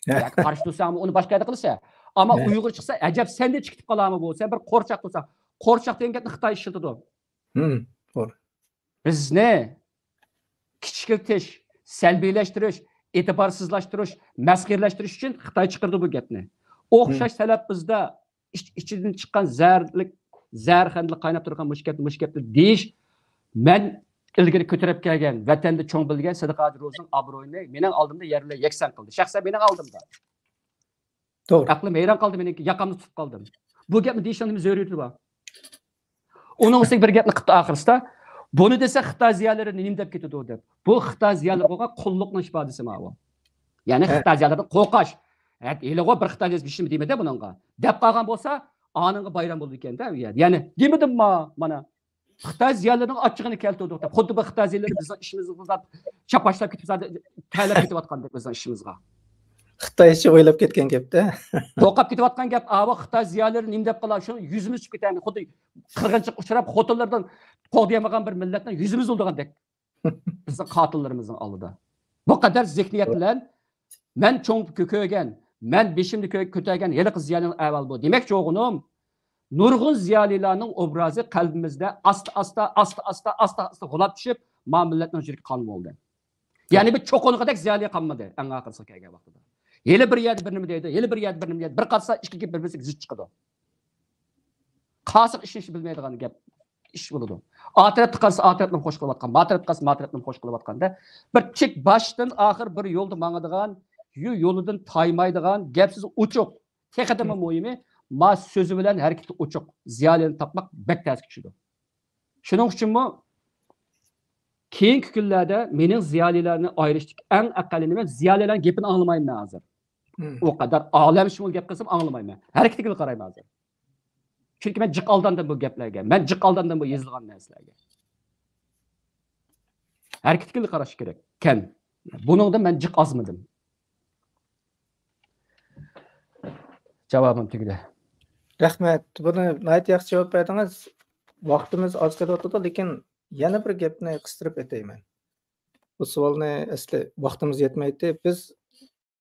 ياكى قارشى تۇرساڭمۇ ئۇنى باشقا يەردە قىلىسەن. ئەمما ئۇيغۇر چىقسا، ئەجەب سەندە چىقىپ قالامۇ بۇ؟ سەن بىر قورچاق تۇرساڭ، قورچاق دېگەن گەپنى خىتاي ئىشلىتىدۇ. بىزنى كىچىكلىتىش، سەلبىيلەشتۈرۈش، ئېتىبارسىزلاشتۇرۇش، مەسخىرىلەشتۈرۈش ئۈچۈن خىتاي چىقىرىدۇ بۇ گەپنى. ئوخشاش تەلەپ بىزدە ئىچ-، ئىچىدىن چىققان زەھەرلىك، زەھەرخەندە قايناپ تۇرغان مۇشۇ گەپنى، مۇشۇ گەپنى دېيىش، مەن ئىلگىرى كۆتۈرۈپ كەلگەن، ۋەتەندە چوڭ بىلگەن سىدىق ھاجى روزىنىڭ ئابرۇيىنى مېنىڭ ئالدىمدا يەرلەر يەكسان قىلدى. شەخسەن مېنىڭ ئالدىمدا. توغرا. ئەقلىم ھەيران قالدى مېنىڭكى، ياقامنى تۇتۇپ قالدىم. بۇ گەپنى دېيىشنىڭ نېمە زۆرۈرىيىتى بار؟ ئۇنىڭ ئۈستىگە بىر گەپنى قىپتۇ ئاخىرسىدا. بۇنى دېسە خىتاي زىيالىيلىرى نېمە دەپ كېتىدۇ دەپ. بۇ خىتاي زىيالىيلىرىغا قوللۇقنىڭ ئىپادىسى ماۋۇ. يەنى خىتاي زىيالىيلىرىدىن قورقاش. ھە، ھېلىغۇ بىر خىتاي زىيالىيسى بىر ئىشمۇ دېمىدى بۇنىڭغا. دەپ قالغان بولسا، ئانىڭغا بايرام بولىدىكەن-دە ئۇ يەردە. يەنى دېمىدىمما مانا؟ خىتاي زىيالىيلىرىنىڭ ئاچچىقىنى كەلتۈردۇق دەپ. خۇددى بۇ خىتاي زىيالىيلىرى بىزنىڭ ئىشىمىزغا چاپاشلاپ كېتىپ، تەلەپ كېتىۋاتقاندەك بىزنىڭ ئىشىمىزغا. خىتايچە ئويلاپ كەتكەن گەپتە. قورقۇپ كېتىۋاتقان گەپ. ئاۋۇ خىتاي زىيالىيلىرى نېمە دەپ قالار؟ شۇ يۈزىمىز چۈشۈپ كېتەرمىدى؟ خۇددى قىرغىنچىلىققا ئۇچراپ، خوتۇنلىرىدىن قوغدىيالمىغان بىر مىللەتنىڭ يۈزىمىز ئۇلىدىغاندەك. بىزنىڭ قاتىللىرىمىزنىڭ ئالدىدا. بۇ قەدەر زېھنىيەت بىلەن مەن چوڭ كۆ-، كۆرگەن، مەن بېشىمدا كۆ-، كۆتەرگەن ھېلىقى زىيالىينىڭ ئەھۋالى بۇ. دېمەكچى بولغىنىم، نۇرغۇن زىيالىيلارنىڭ ئوبرازى قەلبىمىزدە ئاستا-ئاستا، ئاستا-ئاستا، ئاستا-ئاستا غۇلاپ چۈشۈپ، ما مىللەتنىڭ يۈرىكى قان بولدى. يەنى بىر چوقۇنغۇدەك زىيالىي قالمىدى ئەڭ ئاخىرسىغا كەلگەن ۋاقتىدا. ھېلى بىر يەردە بىر نېمە دەيدۇ، ھېلى بىر يەردە بىر نېمە دەيدۇ. بىر قارىسا ئىككى گەپ بىر-بىرسىگە زىچ چىقىدۇ. قارىساق ئىشىنىشنى بىلمەيدىغان گەپ، ئىش بولىدۇ. ئاخىرەتتە قارىسا ئاخىرەتنى خوش قىلىۋاتقان، ماتىرەتتە قارىسا ماتىرەتنى خوش قىلىۋاتقان دەپ، بىر تىك باشتىن ئاخىر بىر يولدا ماڭىدىغان، يو-، يولىدىن تايمايدىغان، گەپسىز ئوچۇق. تېخىدىمۇ مۇھىمى، ما سۆزى بىلەن ھەرىكىتى ئوچۇق زىيالىينى تاپماق بەك تەسكە چۈشىدۇ. شۇنىڭ ئۈچۈنمۇ كېيىنكى كۈنلەردە مېنىڭ زىيالىيلارنى ئايرىشتىكى ئەڭ ئەقەللىي نېمە، زىيالىيلارنىڭ گېپىنى ئاڭلىمايمەن ھازىر. ئۇ قەدەر ئالەمشۇمۇل گەپ قىلسام ئاڭلىمايمەن. ھەرىكىتىگىلا قارايمەن ھازىر. چۈنكى مەن جىق ئالداندىم بۇ گەپلەرگە. مەن جىق ئالداندىم بۇ يېزىلغان نەرسىلەرگە. ھەرىكىتىگىلا قاراش كېرەك. كەن. بۇنىڭدا مەن جىق ئازمىدىم. جاۋابىم تۈگىدى. رەھمەت. بۇنى ناھايىتى ياخشى جاۋاب بەردىڭىز. ۋاقتىمىز ئاز قېلىۋاتىدۇ، لېكىن يەنە بىر گەپنى قىستۇرۇپ ئۆتەيمەن. بۇ سوئالنى ئەسلى ۋاقتىمىز يەتمەيتتى. بىز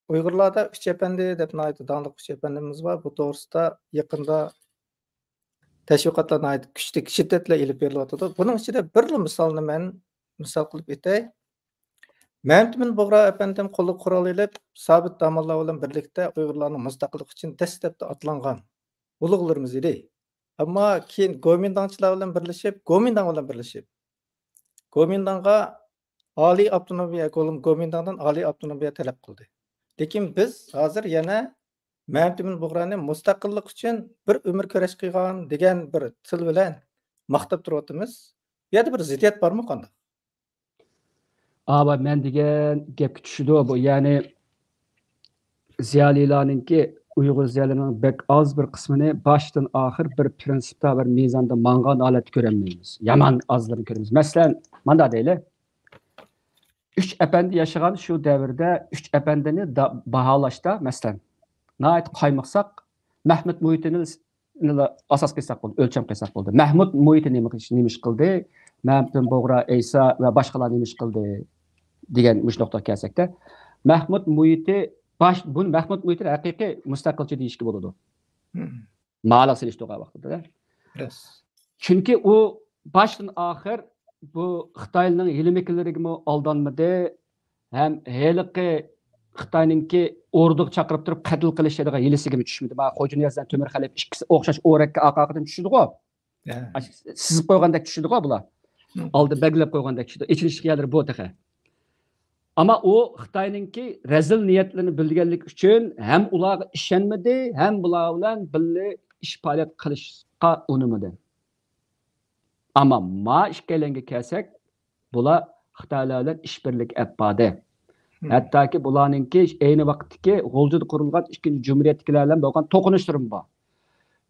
ئۇيغۇرلاردا ئۈچ ئەپەندى دەپ ناھايىتى داڭلىق ئۈچ ئەپەندىمىز بار. بۇ توغرىسىدا يېقىندا تەشۋىقاتلار ناھايىتى كۈچلۈك، شىددەتلەر ئېلىپ بېرىلىۋاتىدۇ. بۇنىڭ ئىچىدە بىرلا مىسالنى مەن مىسال قىلىپ ئۆتەي. مەمتىمىن بۇغرا ئەپەندىم قولىغا قورال ئېلىپ، سابىت داموللار بىلەن بىرلىكتە ئۇيغۇرلارنىڭ مۇستەقىللىقى ئۈچۈن دەسلەپتە ئاتلانغان ئۇلۇغلىرىمىز ئىدى. ئەمما كېيىن گومىنداڭچىلار بىلەن بىرلىشىپ، گومىنداڭ بىلەن بىرلىشىپ، گومىنداڭغا ئالىي ئاپتونومىيە، گومىنداڭدىن ئالىي ئاپتونومىيە تەلەپ قىلدى. لېكىن بىز ھازىر يەنە مەمتىمىن بۇغرانى مۇستەقىللىق ئۈچۈن بىر ئۆمۈر كۈرەش قىلغان دېگەن بىر تىل بىلەن ماختاپ تۇرۇۋاتىمىز. بۇ يەردە بىر زىددىيەت بارمۇ قانداق؟ ئاۋۇ مەن دېگەن گەپكە چۈشىدۇ بۇ. يەنى زىيالىيلارنىڭكى، ئۇيغۇر زىيالىيلىرىنىڭ بەك ئاز بىر قىسمىنى باشتىن ئاخىر بىر پىرىنسىپتا، بىر مىزاندا ماڭغان ھالەتتە كۆرەلمەيمىز. يامان ئازلىرىنى كۆرىمىز. مەسىلەن، مانداق دەيلى. ئۈچ ئەپەندى ياشىغان شۇ دەۋردە ئۈچ ئەپەندىنى دا-، باھالاشتا، مەسىلەن، ناھايىتى قايمۇقساق، مەھمۇد مۇھىتىنى ئاساس قىلساق بولدى، ئۆلچەم قىلساق بولدى. مەھمۇد مۇھىتى نېمە، نېمە ئىش قىلدى؟ مەمتىمىن بۇغرا، ئەيسا ۋە باشقىلار نېمە ئىش قىلدى؟ دېگەن مۇشۇ نۇقتىغا كەلسەكتە، مەھمۇد مۇھىتى باش، بۇنى مەھمۇد مۇھىتىنى ھەقىقىي مۇستەقىلچى دېيىشكە بولىدۇ. مالىغا سېلىشتۇرغان ۋاقتىدا. راست. چۈنكى ئۇ باشتىن ئاخىر بۇ خىتاينىڭ ھىيلە-مىكىرلىرىگىمۇ ئالدانمىدى، ھەم ھېلىقى خىتاينىڭكى ئوردىغا چاقىرىپ تۇرۇپ قەتل قىلىش دېگەن ھىيلىسىگىمۇ چۈشمىدى. مانا خوجا نىياز بىلەن تۆمۈر خەلىپە ئىككىسى ئوخشاش ئورەككە ئارقا-ئارقىدىن چۈشىدىغۇ. سىزىپ قويغاندەك چۈشىدىغۇ بۇلار. ئالدى بەلگىلەپ قويغاندەك چۈشىدۇ. ئېچىنىشلىق يەرلىرى بۇ تېخى. ئەمما ئۇ خىتاينىڭكى رەزىل نىيەتلىرىنى بىلگەنلىكى ئۈچۈن ھەم ئۇلارغا ئىشەنمىدى، ھەم بۇلار بىلەن بىللە ئىش پائالىيەت قىلىشقا ئۇنىمىدى. ئەمما ما ئىككىيلەنگە كەلسەك، بۇلار خىتايلار بىلەن ئىشبىرلىك ئېلىپ باردى. ھەتتاكى بۇلارنىڭكى ئەينى ۋاقىتتىكى غۇلجىدا قۇرۇلغان ئىككىنچى جۇمھۇرىيەتتىكىلەر بىلەن بولغان توقۇنۇشلىرىمۇ بار.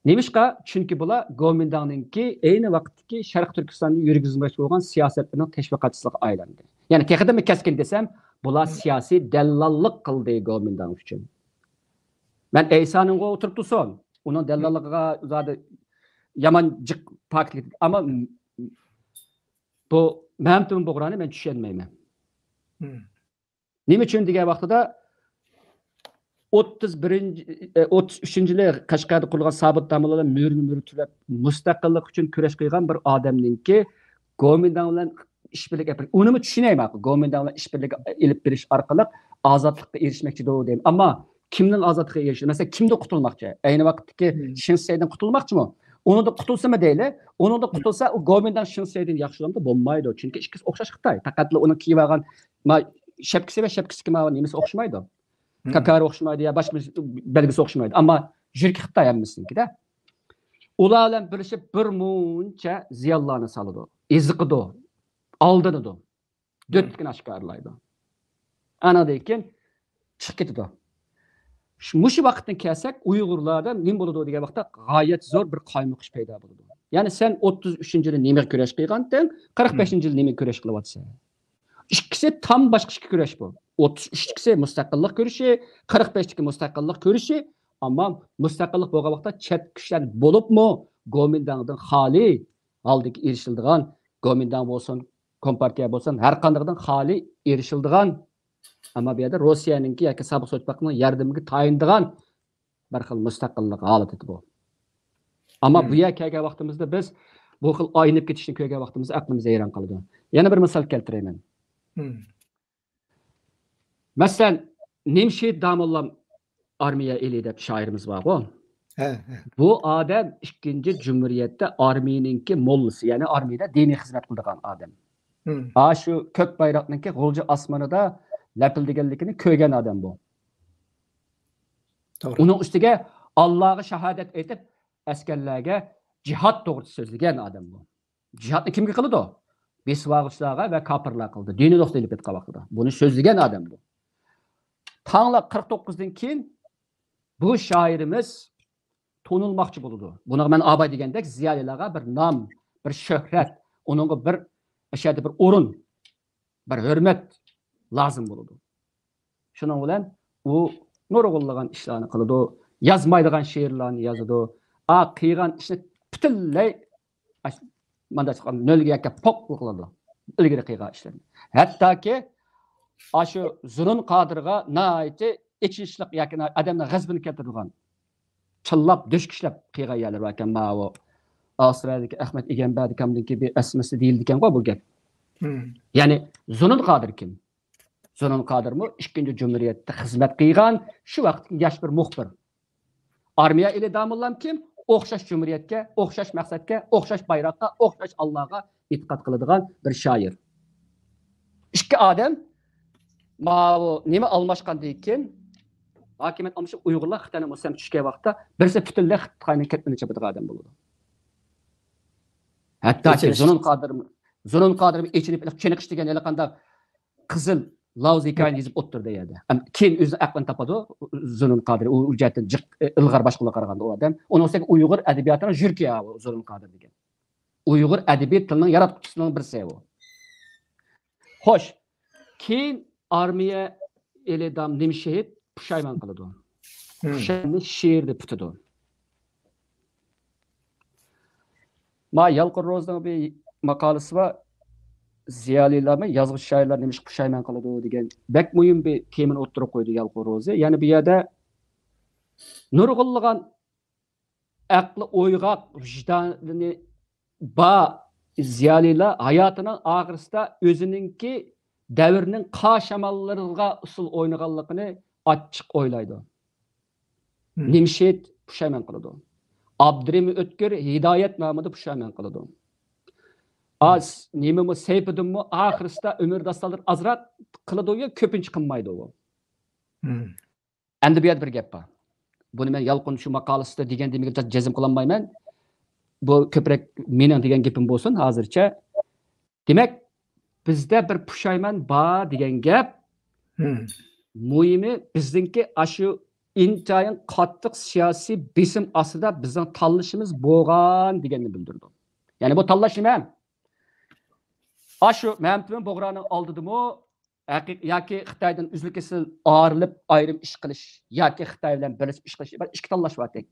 نېمىشقا؟ چۈنكى بۇلار گومىنداڭنىڭكى ئەينى ۋاقىتتىكى شەرقىي تۈركىستاندا يۈرگۈزمەكچى بولغان سىياسەتلىرىنىڭ تەشۋىقاتچىسىغا ئايلاندى. يەنى تېخىمۇ كەسكىن دېسەم، بۇلار سىياسىي دەللاللىق قىلدى گومىنداڭ ئۈچۈن. مەن ئەيسانىڭغا ئولتۇرۇپ تۇرسۇن، ئۇنىڭ دەللاللىقىغا زادى يامان جىق پاكىتلىك، ئەمما بۇ مەمتىمىن بۇغرانى مەن چۈشەنمەيمەن. نېمە ئۈچۈن دېگەن ۋاقتىدا، ئوتتۇز بىرىنچى، ئوتتۇز ئۈچىنچى يىلى قەشقەردە قۇرۇلغان سابىت داموللار مۈرىنى مۈرە تۈرەپ، مۇستەقىللىق ئۈچۈن كۈرەش قىلغان بىر ئادەمنىڭكى گومىنداڭ بىلەن ئىشبىرلىك ئېلىپ بېرىش، ئۇنىمۇ چۈشىنەي ماقۇل. گومىنداڭ بىلەن ئىشبىرلىك ئېلىپ بېرىش ئارقىلىق ئازادلىققا ئېرىشمەكچىدۇ دەيمەن. ئەمما كىمنىڭ ئازادلىققا ئېرىشىدۇ؟ مەسىلەن، كىمدىن قۇتۇلماقچى؟ ئەينى ۋاقىتتىكى شېڭ شىسەيدىن قۇتۇلماقچىمۇ؟ ئۇنىڭدىن قۇتۇلسىمۇ دەيلى، ئۇنىڭدىن قۇتۇلسا، ئۇ گومىنداڭ شېڭ شىسەيدىن ياخشى بولامدۇ؟ بولمايدۇ. چۈنكى ئىككىسى ئوخشاش خىتاي. پەقەتلا ئۇنىڭ كىيىۋالغان ما شەپكىسى ۋە شەپكىسىدىكى ما نېمىسى ئوخشىمايدۇ. كاكارى ئوخشىمايدۇ يا باشقا بىر بەلگىسى ئوخشىمايدۇ. ئەمما يۈرىكى خىتاي ھەممىسىنىڭكىدە. ئۇلار بىلەن بىرلىشىپ بىر مۇنچە زىيانلارنى سالىدۇ، ئېزىقىدۇ، ئالدىنىدۇ، دۆتلۈكىنى ئاشكارىلايدۇ. ئانىڭدىن كېيىن چىقىپ كېتىدۇ. شۇ، مۇشۇ ۋاقىتتىن كەلسەك، ئۇيغۇرلاردا نېمە بولىدۇ دېگەن ۋاقىتتا، غايەت زور بىر قايمۇقۇش پەيدا بولىدۇ. يەنى سەن ئوتتۇز ئۈچىنچى يىلى نېمىگە كۈرەش قىلغانتىڭ، قىرىق بەشىنچى يىلى نېمىگە كۈرەش قىلىۋاتىسەن؟ ئىككىسى تام باشقا ئىككى كۈرەش بۇ. ئوتتۇز ئۈچتىكىسى مۇستەقىللىق كۈرىشى، قىرىق بەشتىكى مۇستەقىللىق كۈرىشى. ئەمما مۇستەقىللىق بولغان ۋاقىتتا چەت كۈچلەر بولۇپمۇ گومىنداڭدىن خالىي ھالدىكى ئېرىشىلىدىغان، گومىنداڭ بولسۇن، كومپارتىيە بولسۇن، ھەر قاندىقىدىن خالىي ئېرىشىلىدىغان، ئەمما بۇ يەردە روسىيەنىڭكى ياكى سابىق سوۋېت ئىتتىپاقىنىڭ ياردىمىگە تايىنىدىغان بىر خىل مۇستەقىللىق ھالىتى بۇ. ئەمما بۇ يەرگە كەلگەن ۋاقتىمىزدا بىز بۇ خىل ئاينىپ كېتىشنى كۆرگەن ۋاقتىمىزدا ئەقلىمىز ھەيران قالىدۇ. يەنە بىر مىسال كەلتۈرەيمەن. مەسىلەن، نىمشېھىت داموللام ئارمىيە ئېلى دەپ شائىرىمىز بارغۇ. بۇ ئادەم ئىككىنچى جۇمھۇرىيەتتە ئارمىيىنىڭكى موللىسى، يەنى ئارمىيىدە دىنىي خىزمەت قىلىدىغان ئادەم. ھا، شۇ كۆك بايراقنىڭكى غۇلجا ئاسمىنىدا لەپىلدىگەنلىكىنى كۆرگەن ئادەم بۇ. توغرا. ئۇنىڭ ئۈستىگە ئاللاغا شاھادەت ئېيتىپ، ئەسكەرلەرگە جىھاد توغرىسىدا سۆزلىگەن ئادەم بۇ. جىھادنى كىمگە قىلىدۇ؟ بېسىۋالغۇچىلارغا ۋە كاپىرلارغا قىلدى. دىنىي نۇقتىدىن ئېلىپ ئېيتقان ۋاقتىدا. بۇنى سۆزلىگەن ئادەم بۇ. تاڭلا قىرىق توققۇزدىن كېيىن بۇ شائىرىمىز تونۇلماقچى بولىدۇ. بۇنىڭغا مەن ئاباي دېگەندەك زىيالىيلارغا بىر نام، بىر شۆھرەت، ئۇنىڭغا بىر، ئەشەدە بىر ئورۇن، بىر ھۆرمەت لازىم بولىدۇ. شۇنىڭ بىلەن ئۇ نۇرغۇنلىغان ئىشلارنى قىلىدۇ، يازمايدىغان شېئىرلارنى يازىدۇ. ئا، قىلغان ئىشنى پۈتۈنلەي ئاش-، مانداق نۆلگە يەككە پوق قىلىدۇ، ئىلگىرى قىلغان ئىشلىرىنى. ھەتتاكى ئاشۇ زۇنۇن قادىرغا ناھايىتى ئېچىنىشلىق ياكى ئادەمنىڭ غەزىپىنى كەلتۈرىدىغان، چىللاپ، دۆشكىشلەپ قىلغان يەرلىرى باركەن. ماۋۇ ئاۋسترالىيەدىكى ئەخمەت ئىگەمبەردىكامدىكى بىر ئەسمىسى دېيىلىدىكەنغۇ بۇ گەپ. يەنى زۇنۇن قادىر كىم؟ زۇنۇن قادىرمۇ ئىككىنچى جۇمھۇرىيەتتە خىزمەت قىلغان، شۇ ۋاقىتتىكى ياش بىر مۇخبىر. ئارمىيە ئېلى داموللام كىم؟ ئوخشاش جۇمھۇرىيەتكە، ئوخشاش مەقسەتكە، ئوخشاش بايراققا، ئوخشاش ئاللاغا ئېتىقاد قىلىدىغان بىر شائىر. ئىككى ئادەم ماۋۇ نېمە ئالماشقاندىن كېيىن، ھاكىمىيەت ئالمىشىپ، ئۇيغۇرلار خىتاينىڭ مۇستەملىكىسىگە چۈشكەن ۋاقىتتا، بىرسى پۈتۈنلەي خىتاينىڭ كەتمىنى چاپىدىغان ئادەم بولىدۇ. ھەتتاكى ئېچىنىش. زۇنۇن قادىر، زۇنۇن قادىر ئېچىنىپ، چېنىقىش دېگەن ھېلىقانداق قىزىل لاۋزا ھېكايىنى يېزىپ ئوتتۇرىدا يەردە. ئەم، كېيىن ئۆزىنىڭ ئەقلىنى تاپىدۇ، زۇنۇن قادىر. ئۇ، ئۇ جەھەتتىن جىق، ئىلغار باشقىلارغا قارىغاندا ئۇ ئادەم. ئۇنىڭ ئۈستىگە ئۇيغۇر ئەدەبىياتىنىڭ ژۈركى ئۇ زۇنۇن قادىر دېگەن. ئۇيغۇر ئەدەبىي تىلىنىڭ ياراتقۇچىسىنىڭ بىرسى ئۇ. خوش، كېيىن ئارمىيە ئېلى دام نىمشېھىت پۇشايمان قىلىدۇ. پۇشايماننى شېئىردا پۈتىدۇ. ما يالقۇن روزىنىڭ بىر ماقالىسى بار. زىيالىيلارمۇ يازغۇچى شائىرلار نېمىشقا پۇشايمان قىلىدۇ دېگەن بەك مۇھىم بىر تېمىنى ئوتتۇرىغا قويدى يالقۇن روزى. يەنى بۇ يەردە نۇرغۇنلىغان ئەقلى ئويغاق، ۋىجدانى بار زىيالىيلار ھاياتىنىڭ ئاخىرىسىدا ئۆزىنىڭكى دەۋرنىڭ قار شاماللىرىغا ئۇسسۇل ئوينىغانلىقىنى ئاچچىق ئويلايدۇ. نىمشېھىت پۇشايمان قىلىدۇ. ئابدۇرېھىم ئۆتكۈر ھىدايەت نامىدا پۇشايمان قىلىدۇ. ئاز نېمىمۇ سەيپىدىنمۇ ئاخىرىسىدا ئۆمۈر داستانلىرى ئازراق قىلىدۇ، كۆپىنچە قىلمايدۇ ئۇ. ئەمدى بۇ يەردە بىر گەپ بار. بۇنى مەن يالقۇن شۇ ماقالىسىدا دېگەن دېمىگە جەزم قىلالمايمەن. بۇ كۆپرەك مېنىڭ دېگەن گېپىم بولسۇن ھازىرچە. دېمەك، بىزدە بىر پۇشايمان بار دېگەن گەپ. مۇھىمى بىزنىڭكى ئاشۇ ئىنتايىن قاتتىق سىياسىي بېسىم ئاستىدا بىزنىڭ تاللىشىمىز بولغان دېگەننى بىلدۈرىدۇ. يەنى بۇ تاللاش نېمە؟ ئاشۇ مەمتىمىن بۇغرانىڭ ئالدىدىمۇ ھەقىق-، ياكى خىتايدىن ئۈزۈل-كېسىل ئايرىلىپ ئايرىم ئىش قىلىش ياكى خىتاي بىلەن بىرلىشىپ ئىش قىلىش، بىر ئىككى تاللاش بارتى.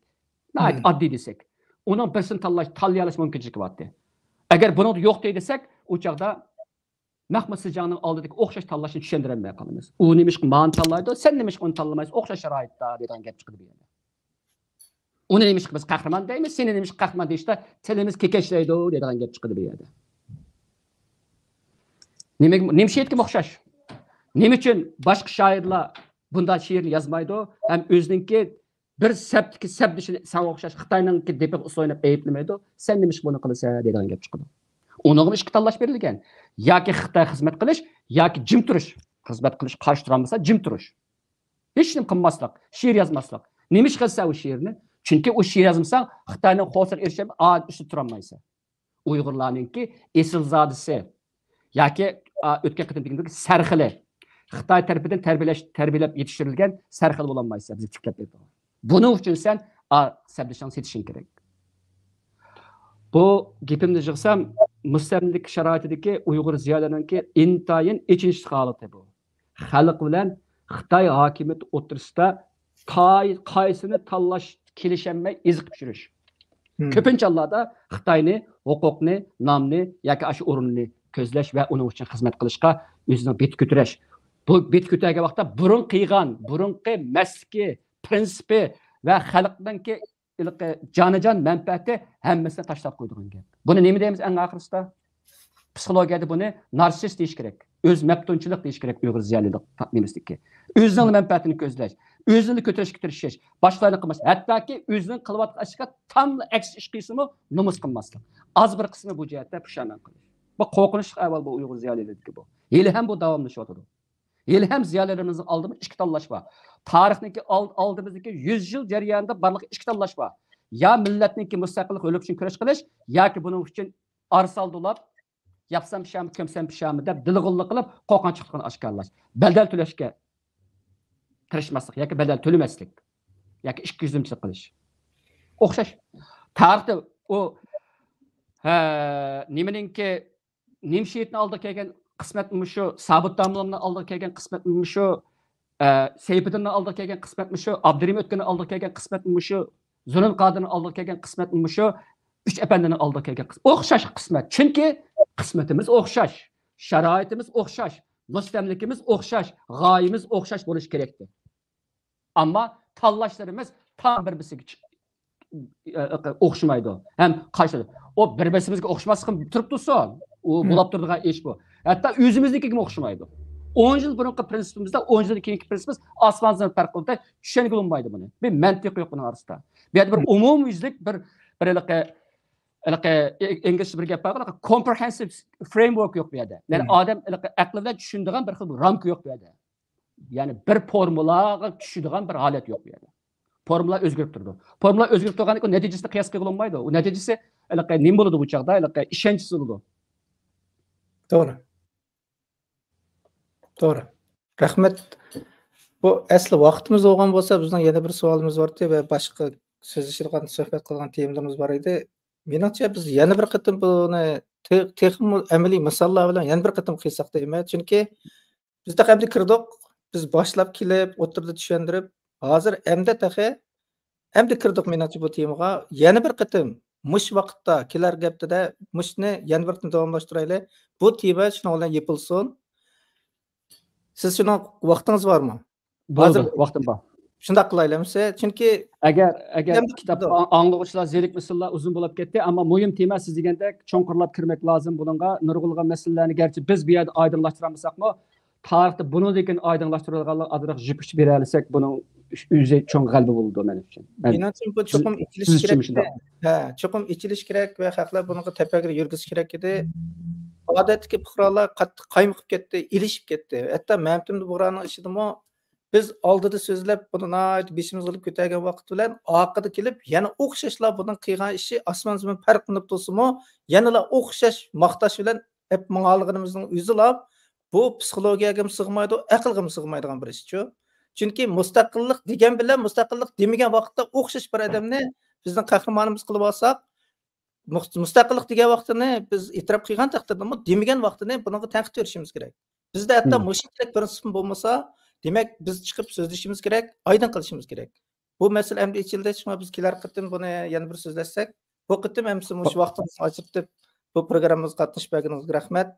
ناھايىتى ئاددىي دېسەك. ئۇنىڭ بىرسىنى تاللاش، تاللىيالىش مۇمكىنچىلىكى بارتى. ئەگەر بۇنىڭدا يوق دەي دېسەك، ئۇ چاغدا مەخمۇت سىجاڭنىڭ ئالدىدىكى ئوخشاش تاللاشنى چۈشەندۈرەلمەي قالىمىز. ئۇ نېمىشقا مانى تاللايدۇ، سەن نېمىشقا ئۇنى تاللىمايسەن، ئوخشاش شارائىتتا دەيدىغان گەپ چىقىدۇ بۇ يەردە. ئۇنى نېمىشقا بىز قەھرىمان دەيمىز، سېنى نېمىشقا قەھرىمان دېيىشتا تىلىمىز كېكەچلەيدۇ دەيدىغان گەپ چىقىدۇ بۇ يەردە. نېمە، نېمە شېھىتكىمۇ ئوخشاش؟ نېمە ئۈچۈن باشقا شائىرلار بۇنداق شېئىرنى يازمايدۇ ھەم ئۆزىنىڭكى بىر سەپتىكى سەپدىشىنى ساڭا ئوخشاش خىتاينىڭكى دېپىغا ئۇسسۇل ئويناپ ئەيىبلىمەيدۇ، سەن نېمىشقا بۇنى قىلىسەن دەيدىغان گەپ چىقىدۇ. ئۇنىڭغىمۇ ئىككى تاللاش بېرىلگەن. ياكى خىتايغا خىزمەت قىلىش، ياكى جىم تۇرۇش. خىزمەت قىلىش، قارشى تۇرالمىسا جىم تۇرۇش. ھېچنېمە قىلماسلىق، شېئىر يازماسلىق. نېمە ئىش قىلسا ئۇ شېئىرنى؟ چۈنكى ئۇ شېئىر يازمىساڭ، خىتاينىڭ خورسىرىغا ئېرىشەلمەي، ئا، ئۈستىدە تۇرالمايسەن. ئۇيغۇرلارنىڭكى ئېسىلزادىسى ياكى، ئا، ئۆتكەن قېتىم دېگەندەك سەرخىلى، خىتاي تەرىپىدىن تەربىيەلەش، تەربىيەلەپ يېتىشتۈرۈلگەن سەرخىل بولالمايسەن، بىزگە تىكلەپ بېرىدىغان. بۇنىڭ ئۈچۈن سەن، ئا، سەپدىشىڭنى سېتىشىڭ كېرەك. بۇ گېپىمنى يىغسام، مۇستەملىكە شارائىتىدىكى ئۇيغۇر زىيالىيلىرىنىڭكى ئىنتايىن ئېچىنىشلىق ھالىتى بۇ. خەلق بىلەن خىتاي ھاكىمىيىتى ئوتتۇرىسىدا تاي-، قايسىنى تاللاش كېلىشەلمەي ئېزىقىپ يۈرۈش. كۆپىنچە ھاللاردا خىتاينى، ھوقۇقنى، نامنى ياكى ئاشۇ ئورۇننى كۆزلەش ۋە ئۇنىڭ ئۈچۈن خىزمەت قىلىشقا ئۆزىنىڭ بېتى كۆتۈرۈش. بۇ بېتى كۆتۈرگەن ۋاقىتتا بۇرۇن قىلغان، بۇرۇنقى مەسلىكى، پىرىنسىپى ۋە خەلقنىڭكى ھېلىقى جانىجان مەنپەئەتى ھەممىسىنى تاشلاپ قويىدىغان گەپ. بۇنى نېمە دەيمىز ئەڭ ئاخىرىسىدا؟ پسىخولوگىيەدە بۇنى نارسىست دېيىش كېرەك. ئۆز مەپتۇنچىلىق دېيىش كېرەك ئۇيغۇر زىيالىيلىق نېمىسىدىكى. ئۆزىنىڭ مەنپەئەتىنى كۆزلەش، ئۆزىنى كۆتۈرۈشكە تىرىشىش، باشقىلارنى قىلماس. ھەتتاكى ئۆزىنىڭ قىلىۋاتقان ئىشىغا تاملا ئەكس ئىش قىلسىمۇ نومۇس قىلماسلىق. ئاز بىر قىسمى بۇ جەھەتتە پۇشايمان قىلىش. بۇ قورقۇنچلۇق ئەھۋال بۇ ئۇيغۇر زىيالىيلىرىدىكى بۇ. ھېلىھەم بۇ داۋاملىشىۋاتىدۇ. ھېلىھەم زىيالىيلىرىمىزنىڭ ئالدىدا ئىككى تاللاش بار. تارىخنىڭكى ئال-، ئالدىمىزدىكى يۈز يىل جەريانىدا بارلىق ئىككى تاللاش بار. يا مىللەتنىڭكى مۇستەقىللىقى ھۆل ئۈچۈن كۈرەش قىلىش، ياكى بۇنىڭ ئۈچۈن ئارىسال دولاپ، ياپسام پىشامۇ، كۆمسەم پىشامۇ دەپ دىلغۇنلۇق قىلىپ، قورقۇنچلۇقنى ئاشكارىلاش. بەدەل تۆلەشكە تىرىشماسلىق ياكى بەدەل تۆلىمەسلىك ياكى ئىككى يۈزلۈمچىلىك قىلىش. ئوخشاش. تارىختا ئۇ، ھە، نېمىنىڭكى، نىمشېھىتنىڭ ئالدىغا كەلگەن قىسمەتمۇ مۇشۇ، سابىت داموللامنىڭ ئالدىغا كەلگەن قىسمەتمۇ مۇشۇ، ئە، سەيپىدىننىڭ ئالدىغا كەلگەن قىسمەتمۇ شۇ، ئابدۇرېھىم ئۆتكۈرنىڭ ئالدىغا كەلگەن قىسمەتمۇ شۇ، زۇنۇن قادىرنىڭ ئالدىغا كەلگەن قىسمەتمۇ شۇ، ئۈچ ئەپەندىنىڭ ئالدىغا كەلگەن قىسمەت. ئوخشاش قىسمەت. چۈنكى قىسمىتىمىز ئوخشاش، شارائىتىمىز ئوخشاش، مۇستەملىكىمىز ئوخشاش، غايىمىز ئوخشاش بولۇشى كېرەكتى. ئەمما تاللاشلىرىمىز تاڭ بىر-بىرسىگە چىق-، ئوخشىمايدۇ ھەم قارشى. ئۇ بىر-بىرسىمىزگە ئوخشىماسلىقى تۇرۇپ تۇرسۇن. ئۇ بولاپ تۇرىدىغان ئىش بۇ. ھەتتا ئۆزىمىزنىڭكىگىمۇ ئوخشىمايدۇ. ئون يىل بۇرۇنقى پرىنسىپىمىزدا، ئون يىلدىن كېيىنكى پرىنسىپىمىز ئاسمان زېمىن پەرق قىلىدۇ. چۈشەنگىلى بولمايدۇ بۇنى. بىر مەنتىقى يوق بۇنىڭ ئارىسىدا. بۇ يەردە بىر ئومۇميۈزلۈك بىر، بىر ھېلىقى، ھېلىقى ئىنگلىزچە بىر گەپ بار، كومپرېھېنسىپ فرېيمۋورك يوق بۇ يەردە. يەنى ئادەم ھېلىقى ئەقلى بىلەن چۈشىنىدىغان بىر خىل رامكا يوق بۇ يەردە. يەنى بىر فورمۇلىغا چۈشىدىغان بىر ھالەت يوق بۇ يەردە. فورمۇلا ئۆزگىرىپ تۇرىدۇ. فورمۇلا ئۆزگىرىپ تۇرغاندىكىن نەتىجىسىنى قىياس قىلغىلى بولمايدۇ. ئۇ نەتىجىسى ھېلىقى نېمە بولىدۇ بۇ چاغدا؟ ھېلىقى ئىشەنچسىز بولىدۇ. توغرا. توغرا. رەھمەت. بۇ ئەسلى ۋاقتىمىز بولغان بولسا، بىزنىڭ يەنە بىر سوئالىمىز بار ئىدى ۋە باشقا سۆزلىشىدىغان، سۆھبەت قىلىدىغان تېمىلىرىمىز بار ئىدى. مېنىڭچە، بىز يەنە بىر قېتىم بۇنى تې-، تېخىمۇ ئەمەلىي مىساللار بىلەن يەنە بىر قېتىم قىلساق دەيمەن. چۈنكى بىز تېخى ئەمدى كىردۇق. بىز باشلاپ كېلىپ، ئوتتۇرىدا چۈشەندۈرۈپ، ھازىر ئەمدى تېخى، ئەمدى كىردۇق، مېنىڭچە، بۇ تېمىغا. يەنە بىر قېتىم مۇشۇ ۋاقىتتا، كېلەر ھەپتىدە مۇشۇنى يەنە بىر قېتىم داۋاملاشتۇرايلى. بۇ تېما شۇنىڭ بىلەن يېپىلسۇن. سىز شۇنىڭ ۋاقتىڭىز بارمۇ؟ بولدى، ھازىر ۋاقتىم بار. شۇنداق قىلايلى ئەمىسە، چۈنكى ئەگەر، ئەگەر كىتاب ئاڭلىغۇچىلار زېرىكمىسۇنلا، ئۇزۇن بولاپ كەتتى، ئەمما مۇھىم تېما، سىز دېگەندەك چوڭقۇرلاپ كىرمەك لازىم بۇنىڭغا. نۇرغۇنلىغان مەسىلىلەرنى گەرچە بىز بۇ يەردە ئايدىڭلاشتۇرالمىساقمۇ، تارىختا بۇنىڭدىن كېيىن ئايدىڭلاشتۇرىدىغانلارغا ئازراق يۈك كۈچ بېرەلىسەك، بۇنىڭ ئۆزى چوڭ غەلىبە بولىدۇ مېنىڭچە. مېنىڭچە، بۇ چوقۇم ئېچىلىشى كېرەك. ھە، چوقۇم ئېچىلىشى كېرەك ۋە خەقلەر بۇنىڭغا تەپەككۇر يۈرگۈزۈشى كېرەك ئىدى. ئادەتتىكى پۇقرالار قاتتىق قايمۇقۇپ كەتتى، ئېلىشىپ كەتتى. ھەتتا مەمتىمىن بۇغرانىڭ ئىچىدىمۇ بىز ئالدىدا سۆزلەپ، بۇنى ناھايىتى بېشىمىزغا ئېلىپ كۆتەرگەن ۋاقىت بىلەن، ئارقىدا كېلىپ يەنە ئوخشاشلا بۇنىڭ قىلغان ئىشى ئاسمان زېمىن پەرقلىنىپ تۇرسىمۇ، يەنىلا ئوخشاش ماختاش بىلەن ئەپ ماڭالىغىنىمىزنىڭ ئۆزىلا بۇ پسىخولوگىيەگىمۇ سىغمايدۇ، ئەقىلگىمۇ سىغمايدىغان بىر ئىشچۇ. چۈنكى مۇستەقىللىق دېگەن بىلەن مۇستەقىللىق دېمىگەن ۋاقىتتا ئوخشاش بىر ئادەمنى بىزنىڭ قەھرىمانىمىز قىلىپ ئالساق، مۇس-، مۇستەقىللىق دېگەن ۋاقتىنى بىز ئېتىراپ قىلغان تەقدىردىمۇ، دېمىگەن ۋاقتىنى بۇنىڭغا تەنقىد بېرىشىمىز كېرەك. بىزدە ھەتتا مۇشۇنچىلىك پىرىنسىپمۇ بولمىسا، دېمەك، بىز چىقىپ سۆزلىشىمىز كېرەك، ئايدىڭ قىلىشىمىز كېرەك. بۇ مەسىلە ئەمدى ئېچىلدى، شۇڭا بىز كېلەر قېتىم بۇنى يەنە بىر سۆزلەشسەك، بۇ قېتىم ئەمىسە مۇشۇ ۋاقتىڭىزنى ئاجرىتىپ، بۇ پروگراممىمىزغا قاتنىشىپ بەرگىنىڭىزگە رەھمەت.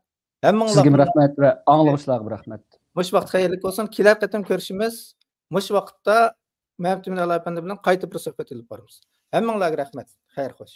ھەممىڭلارغا سىزگىمۇ رەھمەت ۋە ئاڭلىغۇچىلارغا رەھمەت. مۇشۇ ۋاقىت خەيرلىك بولسۇن. كېلەر قېتىم كۆرۈشىمىز. مۇشۇ ۋاقىتتا مەمتىمىن ئەلا ئەپەندى بىلەن قايتا بىر سۆھبەت ئېلىپ بارىمىز. ھەممىڭلارغا رەھمەت. خەير خوش.